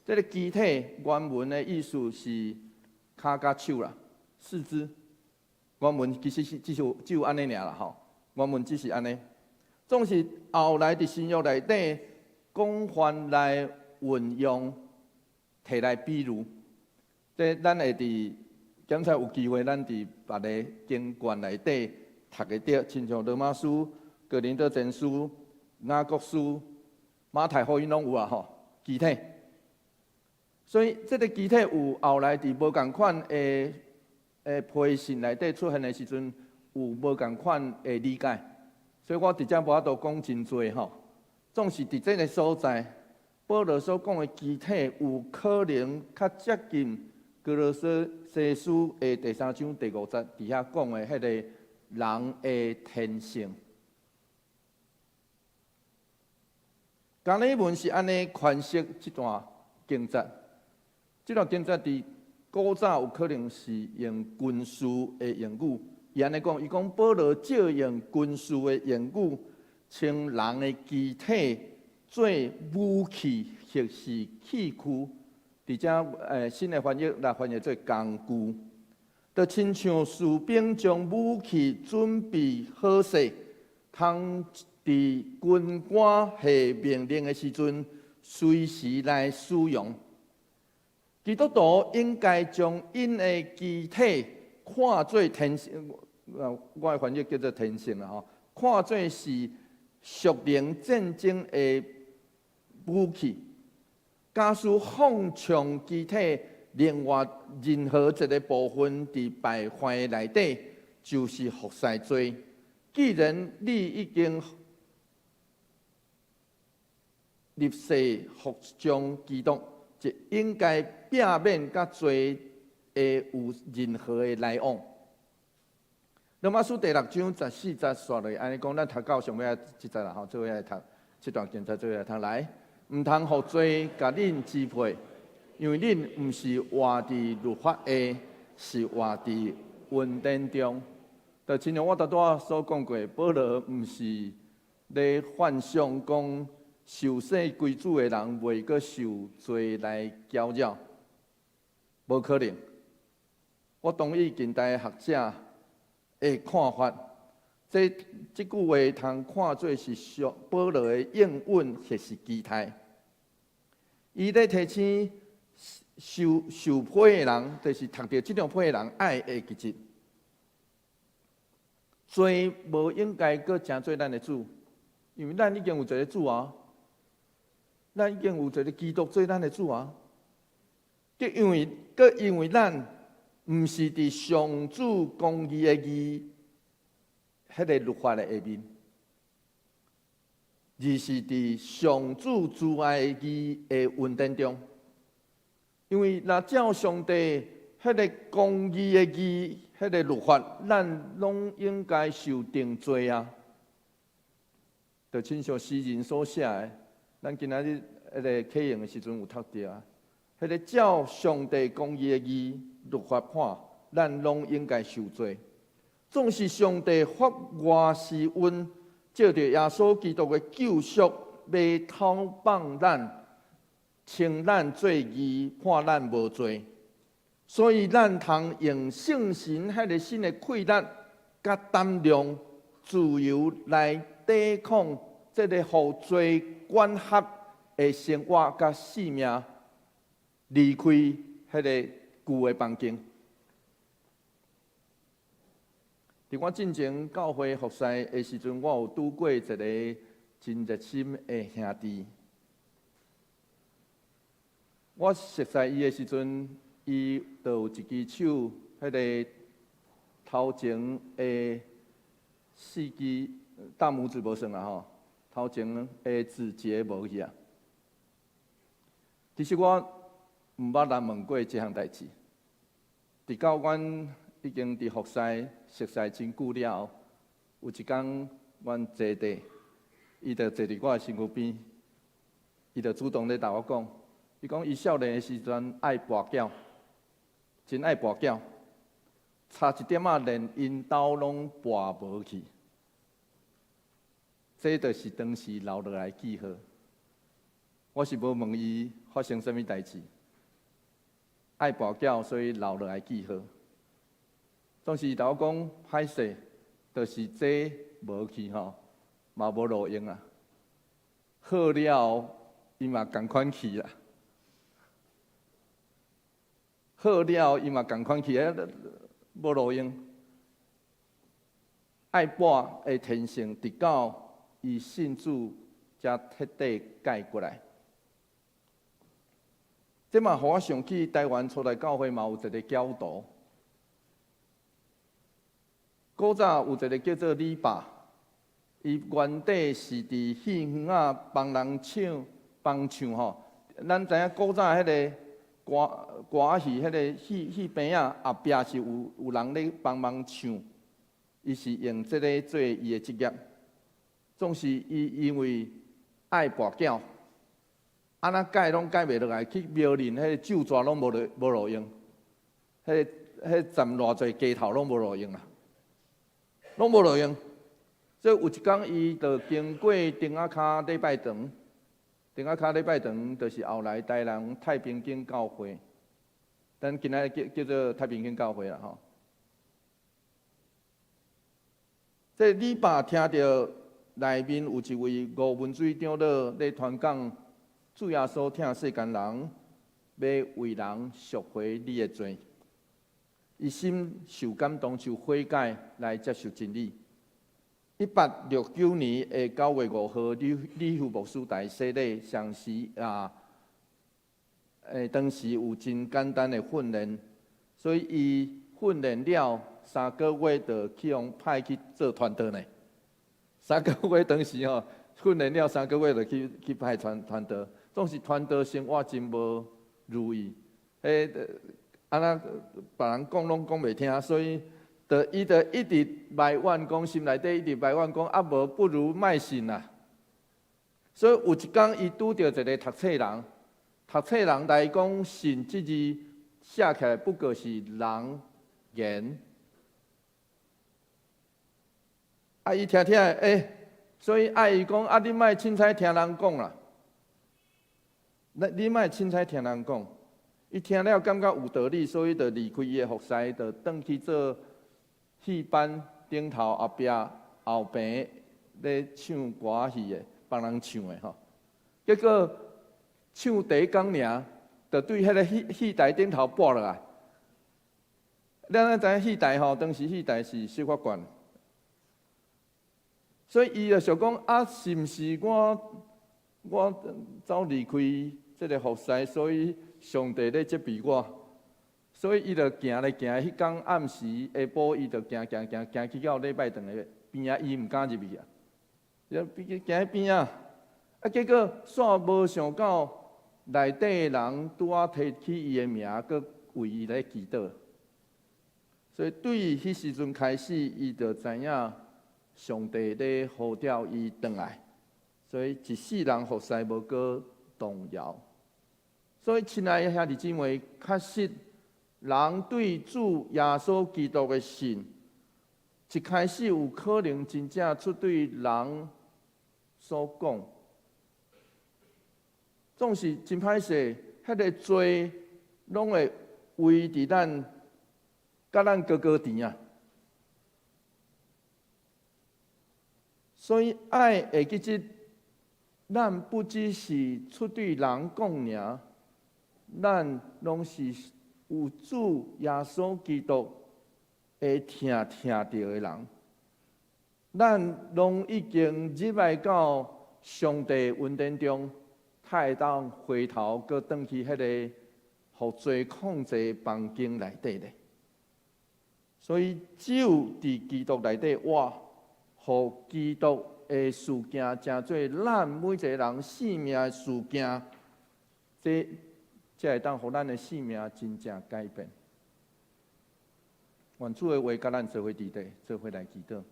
這个肢體原文的意思是跤佮手啦，四肢。原文其實是只是只有按呢爾啦吼，原文只是按呢。總是後來佇新約內底廣泛來運用，提來比喻。這咱會佇檢查有機會，咱佇別个經卷內底讀會著，親像羅馬書、哥林多前書、雅各書、馬太福音攏有啊吼，肢體。所以這个肢體有後來佇無仝款的的批信內底出現的時陣，有無仝款的理解。所以我佇遮無法度講真濟吼。總是佇這个所在，保羅所講的肢體有可能較接近歌羅西書的第三章第五節佇遐講的彼个人的天性。加爾文是按呢詮釋這段經節，這段經節佇古早有可能是用軍事的用語，伊按呢講，伊講保羅借用軍事的用語，稱人的肢體做武器或是器具，佇遮新的翻譯來翻譯做工具，就親像士兵將武器準備好勢，通佇軍官下命令的時陣，隨時來使用。基督徒應該將𪜶的肢體看做天性，我的翻譯叫做天性啦吼，看做是屬靈戰爭的武器。假使放縱肢體，另外任何一个部分佇敗壞內底，就是服侍罪。既然你已經立誓服從基督，就應該避免佮罪會有任何的來往。羅馬書第六章十四節紲落按呢講，咱讀到上尾仔這節啦吼，做伙來讀這段經節，做伙來讀來。毋通予罪共恁支配，因為恁毋是活佇律法下，是活佇恩典中。就親像我拄拄仔所講過，保羅毋是咧幻想講受洗歸主的人袂閣受罪來攪擾，無可能。我同意近代學者的看法。這句話通看做是上保羅的應允或是期待。伊咧提醒受批的人，就是讀著這張批的人愛會記得，罪無應該閣成做咱的主，因為咱已經有一个主啊，咱已經有一个基督做咱的主啊。閣因為咱毋是佇上主公義的義，彼个律法的下面，而是佇上主慈愛的義的恩典中。因為若照上帝彼个公義的義，彼个律法，咱攏應該受定罪啊！就親像詩人所寫的，咱今仔日彼个啟用的時陣有讀著啊。彼个照上帝公義的義律法判，咱攏應該受罪。總是上帝發外施恩，藉著耶穌基督的救贖，欲討放咱，稱咱做義，判咱無罪。所以咱通用聖神彼个新的氣力、佮膽量，自由來抵抗這个予罪管轄的生活佮性命，離開彼个舊的環境。佇我進前教會服侍的時陣，我有拄過一個真熱心的兄弟。我熟似伊的時陣，伊就有一支手，彼个頭前的四支大拇指無算啦吼，頭前的指節無去啊。其實我毋捌人問過這項代誌，直到阮已經佇服侍熟似真久了後，有一工阮坐佇，伊就坐佇我的身軀邊，伊就主動咧共我講，伊講伊少年的時陣愛跋筊，真愛跋筊，差一點仔連𪜶兜攏跋無去。這就是當時留落來記號。我是無問伊發生啥物代誌，愛跋筊，所以留落來記號。當時伊共我講歹勢，就是這無去吼，嘛無路用啊。好了，伊嘛仝款去啦。好了，伊嘛仝款去，無路用。愛跋的天性，直到伊信主，才徹底改過來。這嘛予我想起台灣初代教會嘛有一个教徒。古早有一个叫做李爸，伊原底是佇戲園仔幫人唱幫唱吼。咱知影古早彼个歌歌仔戲，彼个戲棚仔後壁是有人咧幫忙唱，伊是用這个做伊的職業。總是伊因為愛跋筊，按怎改攏改袂落來，去廟裡彼个咒咒攏無路用，彼個站偌濟雞頭攏無路用啊！攏無路用，所以有一工伊就經過釘仔跤禮拜堂，釘仔跤禮拜堂就是後來台南太平間教會，咱今仔日叫做太平間教會啦吼。這李爸聽著內面有一位吳文水長老咧傳講，主耶穌疼世間人，欲為人贖回你的罪。伊心受感動，就悔改來接受真理。1869年的9月5號，李秀牧師來洗禮，上時啊，當時有真簡單的訓練，所以伊訓練了3個月就去予派去做傳道呢。三個月當時吼，訓練了三個月就去派傳道，總是傳道生活真無如意，按怎別人講攏講袂聽，所以，就伊就一直埋怨講，心內底一直埋怨講，啊無不如莫信啊。所以有一工，伊拄著一个讀冊人，讀冊人來講，信這字寫起來不過是人言。啊，伊聽聽，所以愛伊講，啊，你莫凊彩聽人講啦，你莫凊彩聽人講。伊聽了感覺有道理，所以就離開伊的服侍，就轉去做戲班頂頭後壁後棚咧唱歌仔戲的，幫人唱的吼。結果唱第一工爾，就對彼个戲戲台頂頭跋落來。咱知影戲台吼，當時戲台是小可懸，所以伊就想講啊，是毋是我走離開這个服侍，所以上帝咧責備我，所以伊就行咧行，彼工暗時下晡，伊就行行行行去到禮拜堂的邊仔，伊毋敢入去啊，伊行彼邊仔，啊，結果煞無想到內底的人拄仔提起伊的名，閣為伊咧祈禱。所以對彼時陣開始，伊就知影上帝咧呼召伊轉來，所以一世人服侍無閣動搖。所以，親愛的兄弟姊妹，確實人對主耶穌基督的信，一開始有可能真正出對人所講，總是真歹勢，彼个罪攏會圍佇咱，佮咱高高甜啊。所以愛會記得，咱不只是出對人講爾，咱攏是有主耶穌基督會疼疼著的人。咱攏已經入來到上帝恩典中，才會當回頭閣轉去彼个予罪控制房間內底咧。所以只有佇基督內底活，予基督的事件成做咱每一个人生命的事件，這才會當予咱的生命真正改變。願主的話佮咱做伙佇佇，做伙來祈禱。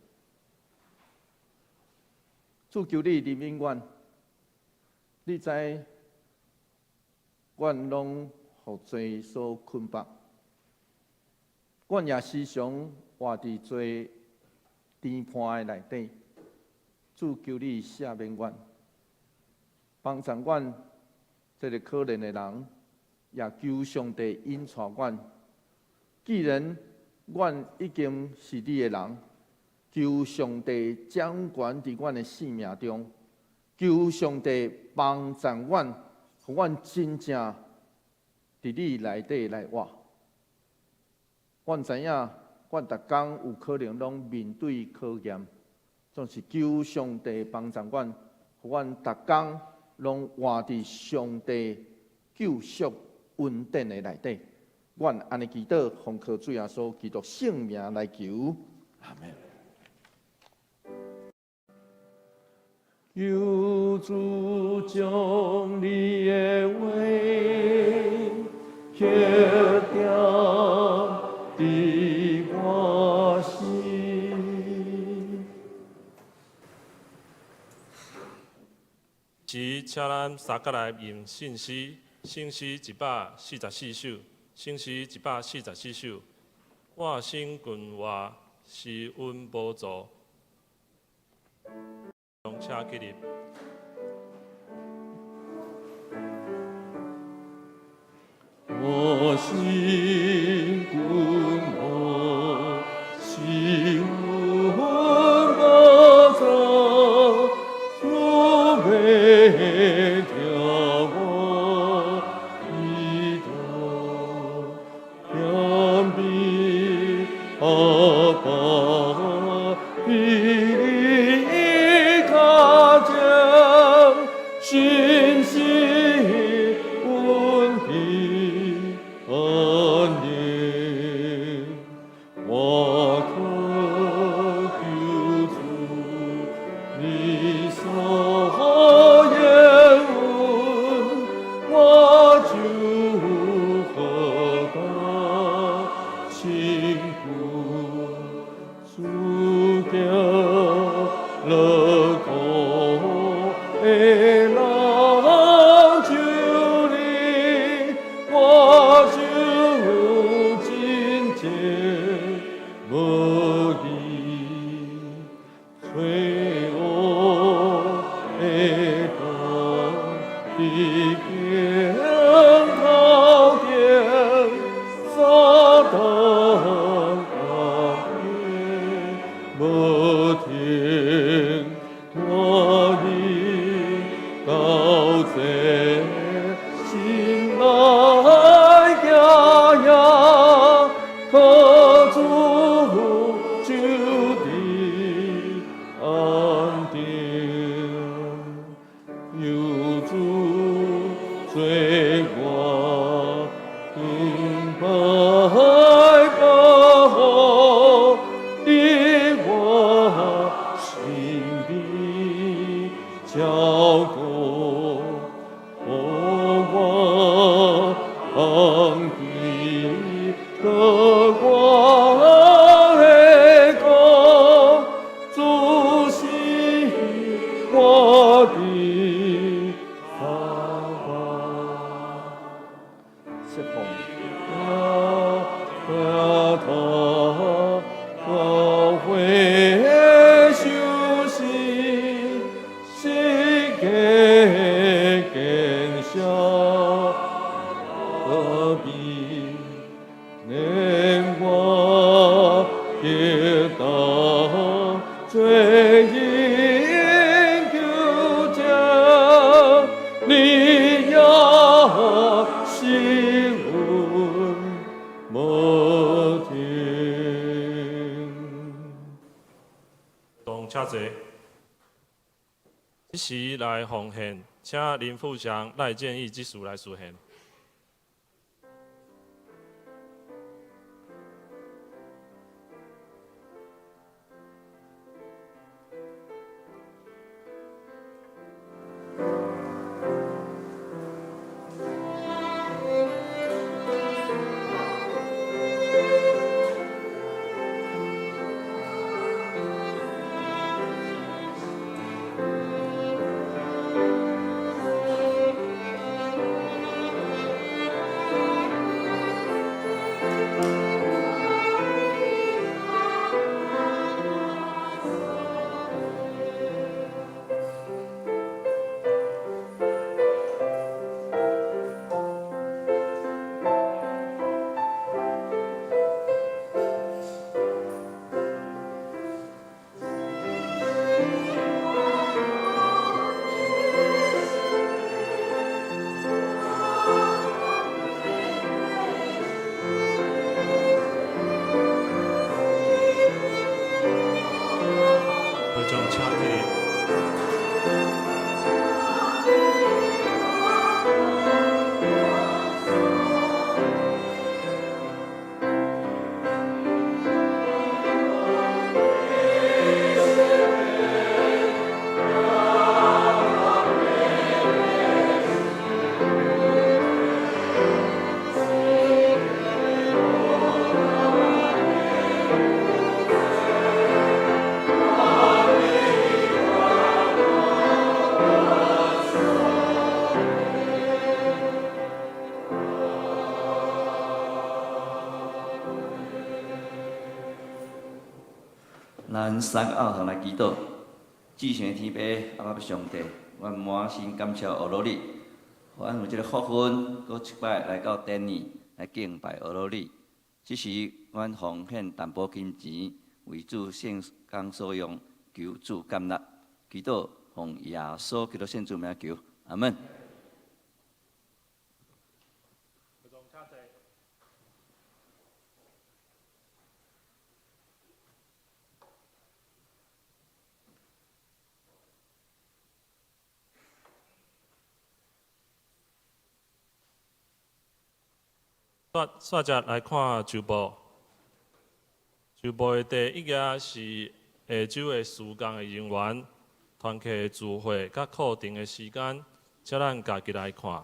主求你憐憫阮，你知阮攏予罪所捆綁，阮也時常活佇罪甜伴的內底。主求你赦免阮，幫助阮這个可憐的人，也求上帝引帶阮。既然阮已經是你的人，求上帝掌權佇阮的生命中，求上帝幫助阮，予阮真正佇你內底來活。阮知影，阮逐工有可能攏面對考驗，總是求上帝幫助阮，予阮逐工攏活佇上帝救贖恩典的內底。阮按呢祈禱，奉靠主耶穌基督聖名來求，阿們。求主將你的話刻定佇我心。是，請咱三角來吟聖詩，聖詩144首，聖詩144首。我心近活施恩寶座，請起立。我心近活施恩寶座，主袂聽我祈禱，聽比阿爸比你較將信心穩定安寧，我渴求主，你所應允，我就何等辛苦，主行樂苦的人就你，我就真正無疑，罪惡的當佇鏡頭前，撒旦壓迫。無停，我已到這心內行行，靠主就得安定，有主做我敬拜保護，佇我身邊照顧，予我放歸得我的國，主是我的阿爸。釋放。他教會受洗，是個見證何必連我得到罪因救者，你也是阮無停。同請坐。這時來奉獻，請林富祥、賴建義執事來司獻。會眾請起立。咱三個拗同來祈禱，至聖天父阿爸上帝，阮滿心感謝阿羅你，予阮有這個福分，閣一擺來到殿裡來敬拜阿羅你。這時，阮奉獻淡薄金錢為主聖工所用，求主感納。祈禱奉耶穌基督聖主名求，阿門。煞只來看周報。周報的第一頁是下晝的事工的人員、團契聚會佮課程的時間，請咱家己來看。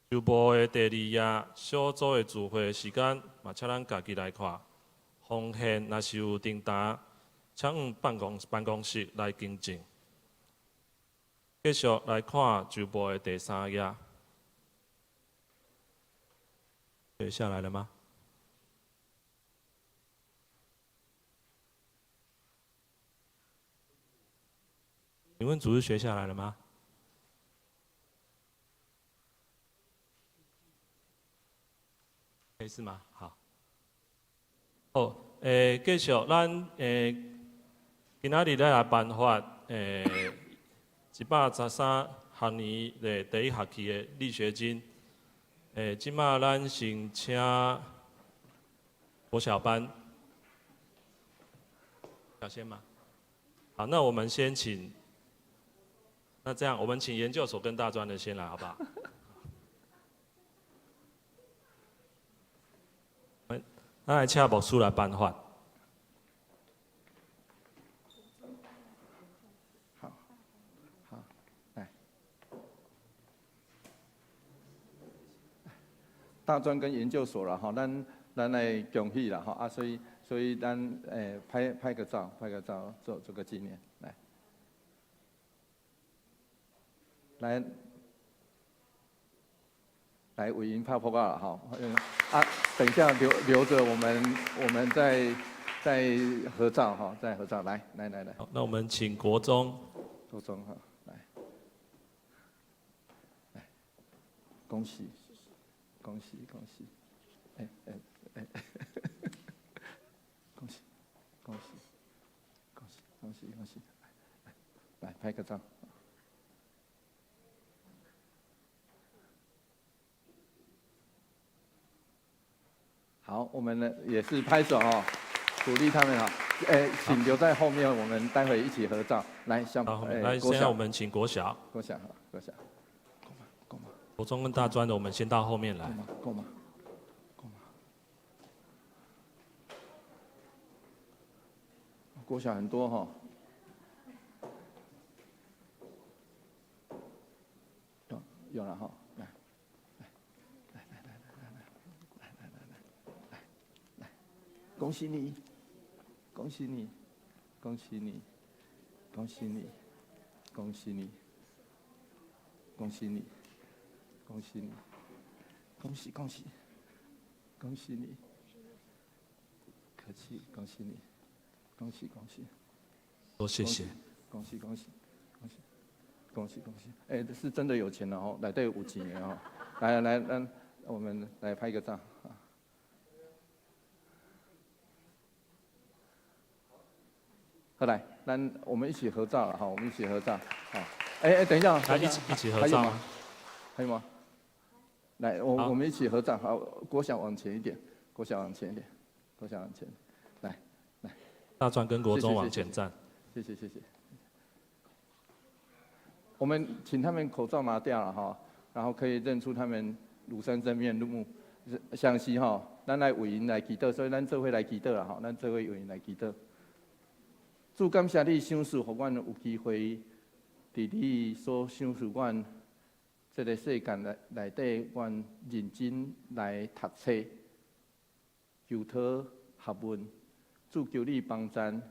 周報的第二頁，小組的聚會時間，嘛請咱家己來看。奉獻若是有訂單，請往辦公室來更正。繼續來看周報的第三頁。學下來了嗎？請問主日學下來了嗎？沒事嗎？好。哦，繼續咱今仔日咧來頒發113學年的第一學期的勵學金。這馬咱先請國小班，小先嗎？好，那我們先請，那這樣我們請研究所跟大專的先來，好不好？咱來請牧師來頒發。好，好，來，大專跟研究所啦，吼，咱來恭喜啦，吼啊，所以咱拍個照，拍個照做個紀念，來，來，來為𪜶拍噗仔啦，吼，啊，等一下留著我們再合照哈，再合照，來來來來。好，那我們請國中。國中哈，來，來，恭喜，恭喜恭喜，哎哎哎，恭喜恭喜恭喜恭喜恭喜，來拍個照。好，我們呢也是拍手哦，鼓勵他們哈。請留在後面，我們待會一起合照。來，小，來，現在我們請國小。國小，國小。夠嗎？夠嗎？國中跟大專的，我們先到後面來。夠嗎？夠嗎？夠嗎？國小很多哈。有了哈，來，來，來來來來來來來來來，恭喜你，恭喜你，恭喜你，恭喜你，恭喜你，恭喜你，恭喜你，恭喜恭喜，恭喜你，客氣，恭喜你，恭喜恭喜，多謝謝，恭喜恭喜，恭喜。恭喜恭喜！哎，這是真的有錢了哦，內底有錢的哦。來來來，我們來拍個照。好來，咱我們一起合照了哈，我們一起合照。好，哎哎，等一下，來一起合照。還有嗎？來，我們一起合照。好，國小往前一點，國小往前一點，國小往前。來來，大專跟國中往前站。謝謝謝謝。我們請他們口罩拿掉了哈，然後可以認出他們廬山真面目。相信哈，咱來為𪜶來祈禱，所以咱做伙來祈禱啦吼，咱做伙為𪜶來祈禱。主感謝你賞賜，予阮有機會，佇你所賞賜阮這个世間內底，阮認真來讀冊、求討學問。主求你幫贊，予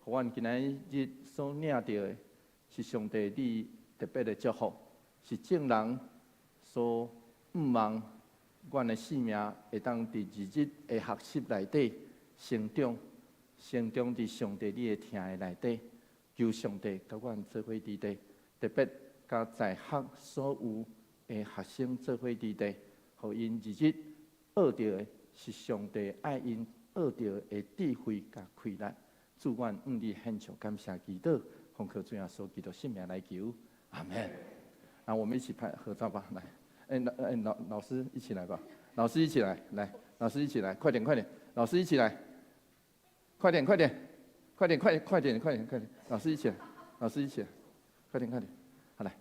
阮今仔日所領著的，是上帝你特別的祝福，是眾人所向望，阮的性命會當佇日日的學習內底成長，成長佇上帝你的疼愛內底，求上帝佮阮做伙佇底，特別佮在學所有的學生做伙佇底，予𪜶日日學著的是上帝愛𪜶學著的智慧佮氣力。主阮向你獻上感謝祈禱，奉靠主耶穌基督聖名來求。阿門。那我們一起拍合照吧，來，哎，老師一起來吧，老師一起來，來，老師一起來，快點快點，老師一起來，快點快點，快點快快點快點快點，老師一起來，老師一起來，快點快點，好來。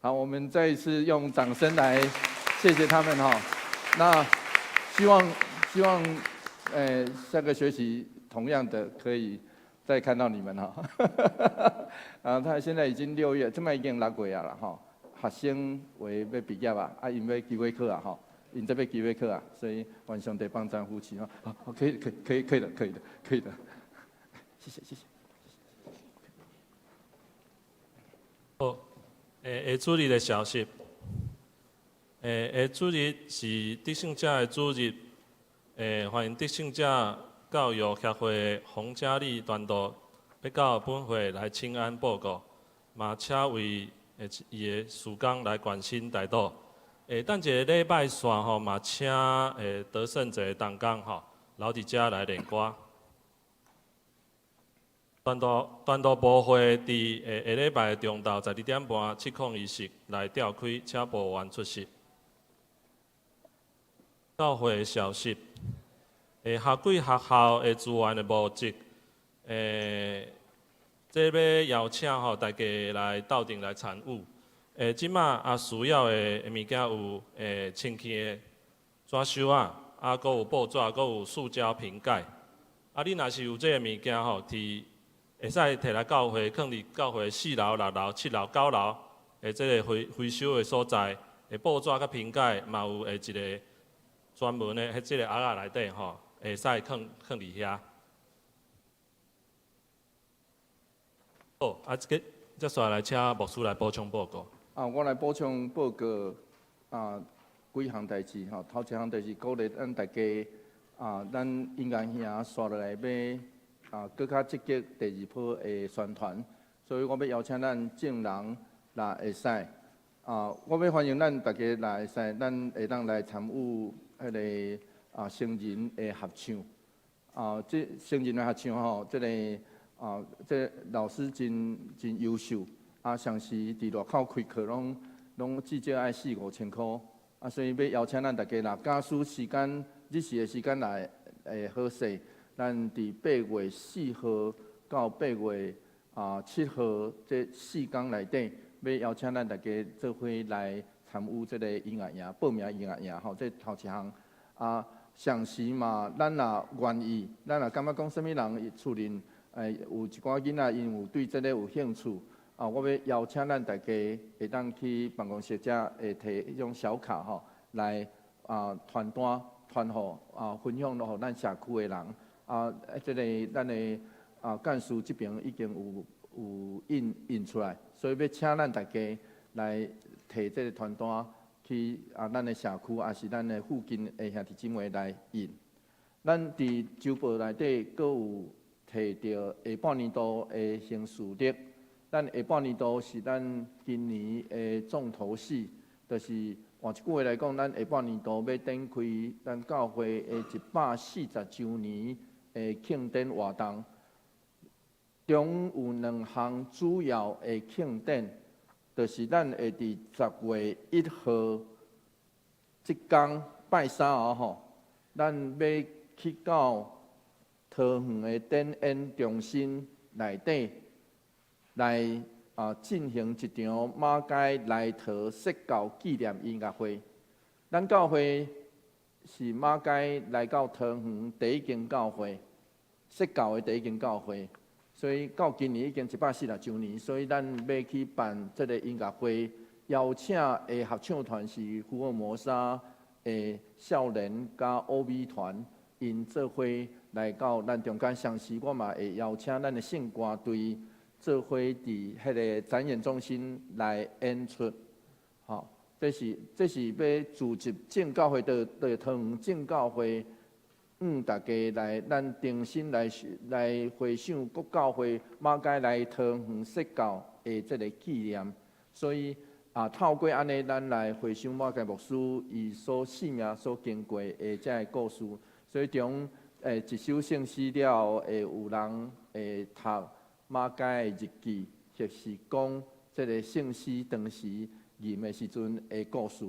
好，我們再一次用掌聲來謝謝他們哈。那希望，下個學期同樣的可以再看到你們哈。啊，他現在已經6月，這擺已經6月啊啦吼。學生有的欲畢業啊，啊，𪜶欲期尾考啊吼，𪜶這欲期尾考啊，所以願上帝幫贊扶持吼。好，可以，可以，可以，可以的，可以的，可以的。謝謝，謝謝。好，下主日的消息。下主日是得勝者的主日。歡迎得勝者教育協會洪嘉麗傳道欲到本會來請安報告，嘛請為的伊的事工來關心代禱。等一个禮拜紲吼嘛，請得勝者同工吼留佇遮來練歌。傳道部會佇下禮拜中晝12點半七控儀式來召開，請部員出席。教會的消息，夏季學校的資源的募集，這欲邀請吼大家來鬥陣來參與。這馬啊需要的物件有清氣的紙箱仔，啊，閣有報紙，閣有塑膠瓶蓋。啊，你若是有這个物件吼，佇會使提來教會，囥佇教會四樓、六樓、七樓、九樓的這个回收的所在。報紙佮瓶蓋嘛有一个專門的彼這个盒仔內底吼，會使囥囥佇遐。好，啊，這个接紲來請牧師來補充報告。啊，我來補充報告啊，幾項代誌吼。頭一項就是鼓勵咱大家啊，咱音樂營紲落來欲啊，閣較積極第二波的宣傳，所以我欲邀請咱眾人若會使啊，我欲歡迎咱大家若會使，咱會當來參與彼个成人的合唱啊，這成人的合唱吼，這个啊，這老師真真優秀。啊，上時佇外口開課，攏至少愛四五千箍，啊，所以欲邀請咱大家，若假使時間日時的時間來會好勢，咱佇8月4號到8月7號這四工內底，欲邀請咱大家做伙來參與這个音樂營，報名音樂營吼，這頭一項。啊，同時嘛，咱若願意，咱若感覺講啥物人厝裡有一寡囡仔，𪜶有對這个有興趣。啊，我欲邀請咱大家會當去辦公室遮會提彼種小卡吼，來傳單傳予分享予咱社區的人。啊，這个咱的幹事這邊已經有印印出來，所以欲請咱大家來提這个傳單去咱的社區，抑是咱的附近的兄弟姊妹來印。咱佇週報內底閣有提著下半年度的行事曆。咱下半年度是咱今年的重頭戲，就是換一句話來講，咱下半年度欲展開咱教會的140週年的慶典活動，中有兩項主要的慶典，就是咱會佇10月1號這工拜三哦吼，咱欲去到桃園的展演中心內底，來進行一場馬偕來桃釋教紀念音樂會。咱教會是馬偕來到桃園第一間教會，釋教的第一間教會，所以到今年已經140週年，所以咱欲去辦這个音樂會，邀請的合唱團是福爾摩沙的少年佮 OB 團，𪜶做伙來到咱中間。同時我嘛會邀請咱的聖歌隊做伙佇彼个展演中心來演出，吼，這是欲組織眾教會的桃園眾教會，大家來咱重新來回想國教會馬偕來桃園釋教的這个紀念，所以透過按呢，咱來回想馬偕牧師伊所生命所經過的這个故事，所以中一首聖詩了後，會有人會讀馬偕的日記，或是講這个聖詩當時吟的時陣的故事，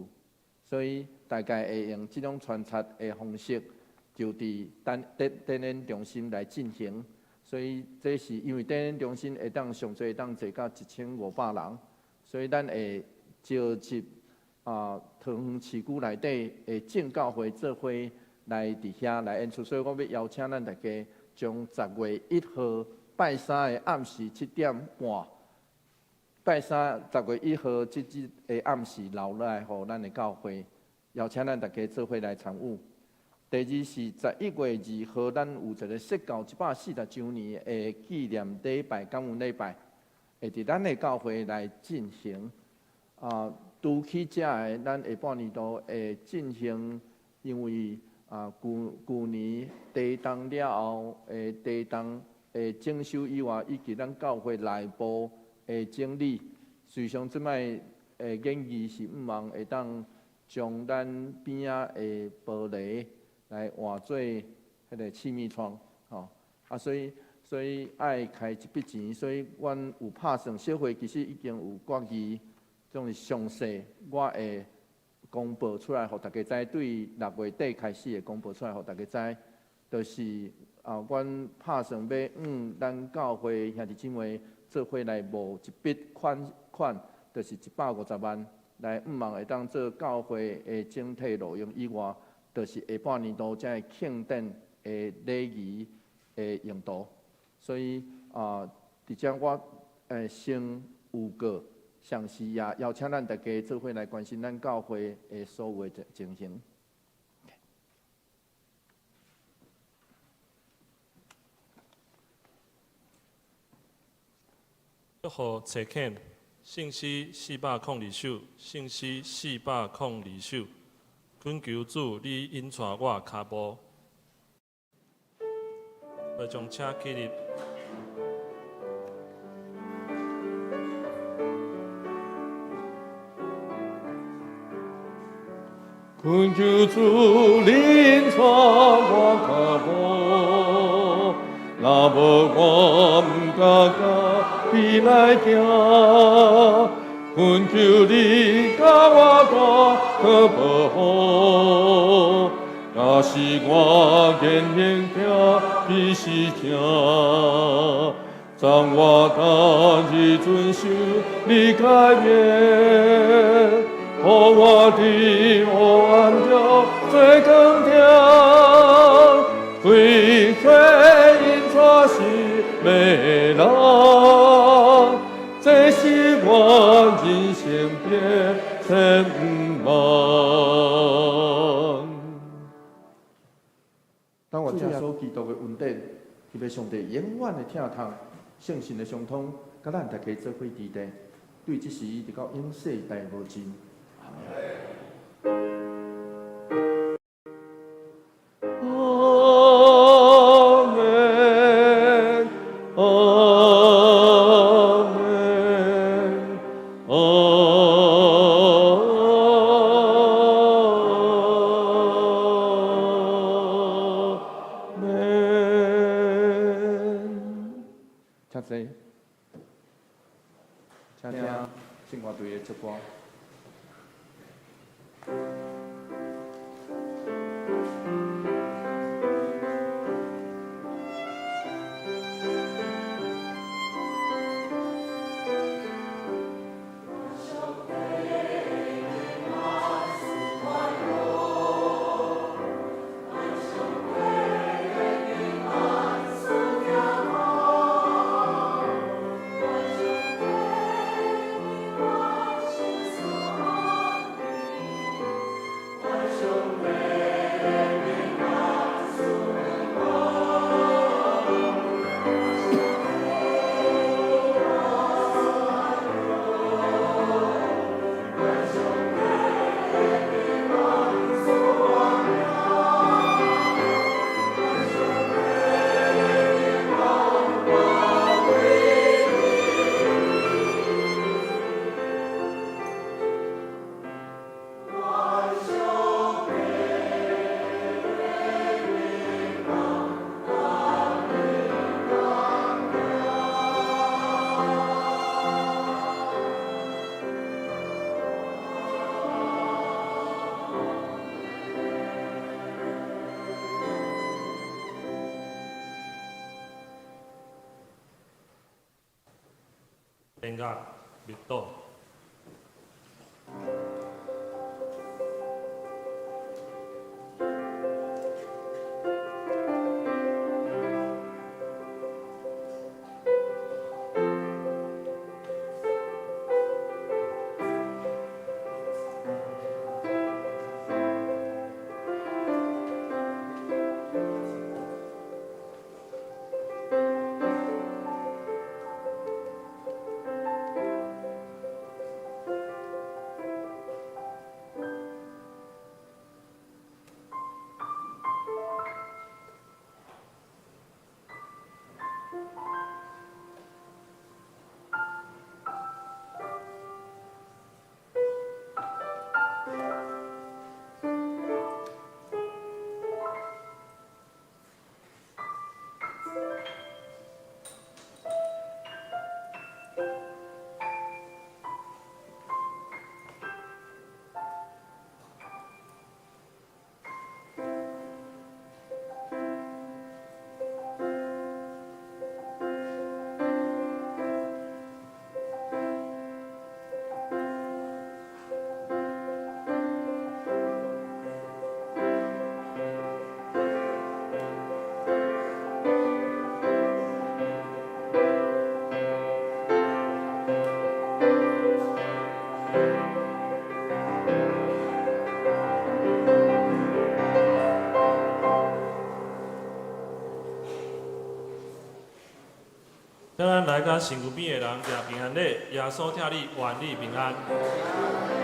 所以大概會用這種穿插的方式，就佇展展展演中心來進行。所以這是因為展演中心會當上濟會當坐到1500人，所以咱會召集桃園市區內底的眾教會做伙來佇遐來演出。所以我欲邀請咱大家將10月1號拜三的暗時7點半，拜三10月1號這日的暗時留落來，予咱的教會，邀請咱大家做伙來參與。第二是11月2號，咱有一个釋教140週年的紀念禮拜、感恩禮拜，會佇咱的教會來進行。除去這个，咱下半年度會進行，因為舊年地動了後的地動的整修以外，以及咱教會內部的整理，隨常這擺的建議是向望會當將咱邊仔的玻璃來換做彼個氣密窗，吼。啊，所以愛開一筆錢，所以阮有拍算，小會其實已經有決議，總是詳細我會公布出來，予大家知。對6月底開始會公布出來，予大家知，就是啊，阮拍算欲向咱教會兄弟姊妹做伙來募一筆款款，就是150萬，來向望會當做教會的整體路用以外，就是下半年度這个慶典的禮儀的用途。所以啊，佇遮我先預告，同時也邀請咱大家做伙來關心咱教會的所有的情形。祝福齊肯，聖詩402首，聖詩402首，懇求主，你引帶我跤步。會將請起立。懇求主領帶我跤步，若無我毋敢家己來行。懇求你共我帶去保護，若是我言言聽彼是正，當我逐日遵守你誡命。予我佇黑暗中做光照，對罪引帶是迷人，這是我人生的展望。當我主耶穌基督的恩典，特別上帝永遠的疼痛、聖神的相通，佮咱大家做伙佇咧，對這時直到永世代無盡。阿們，阿們，阿們。請坐，請聽聖歌隊的唱歌。音樂默禱。來佮身軀邊的人行平安禮，耶穌疼你，願你平安。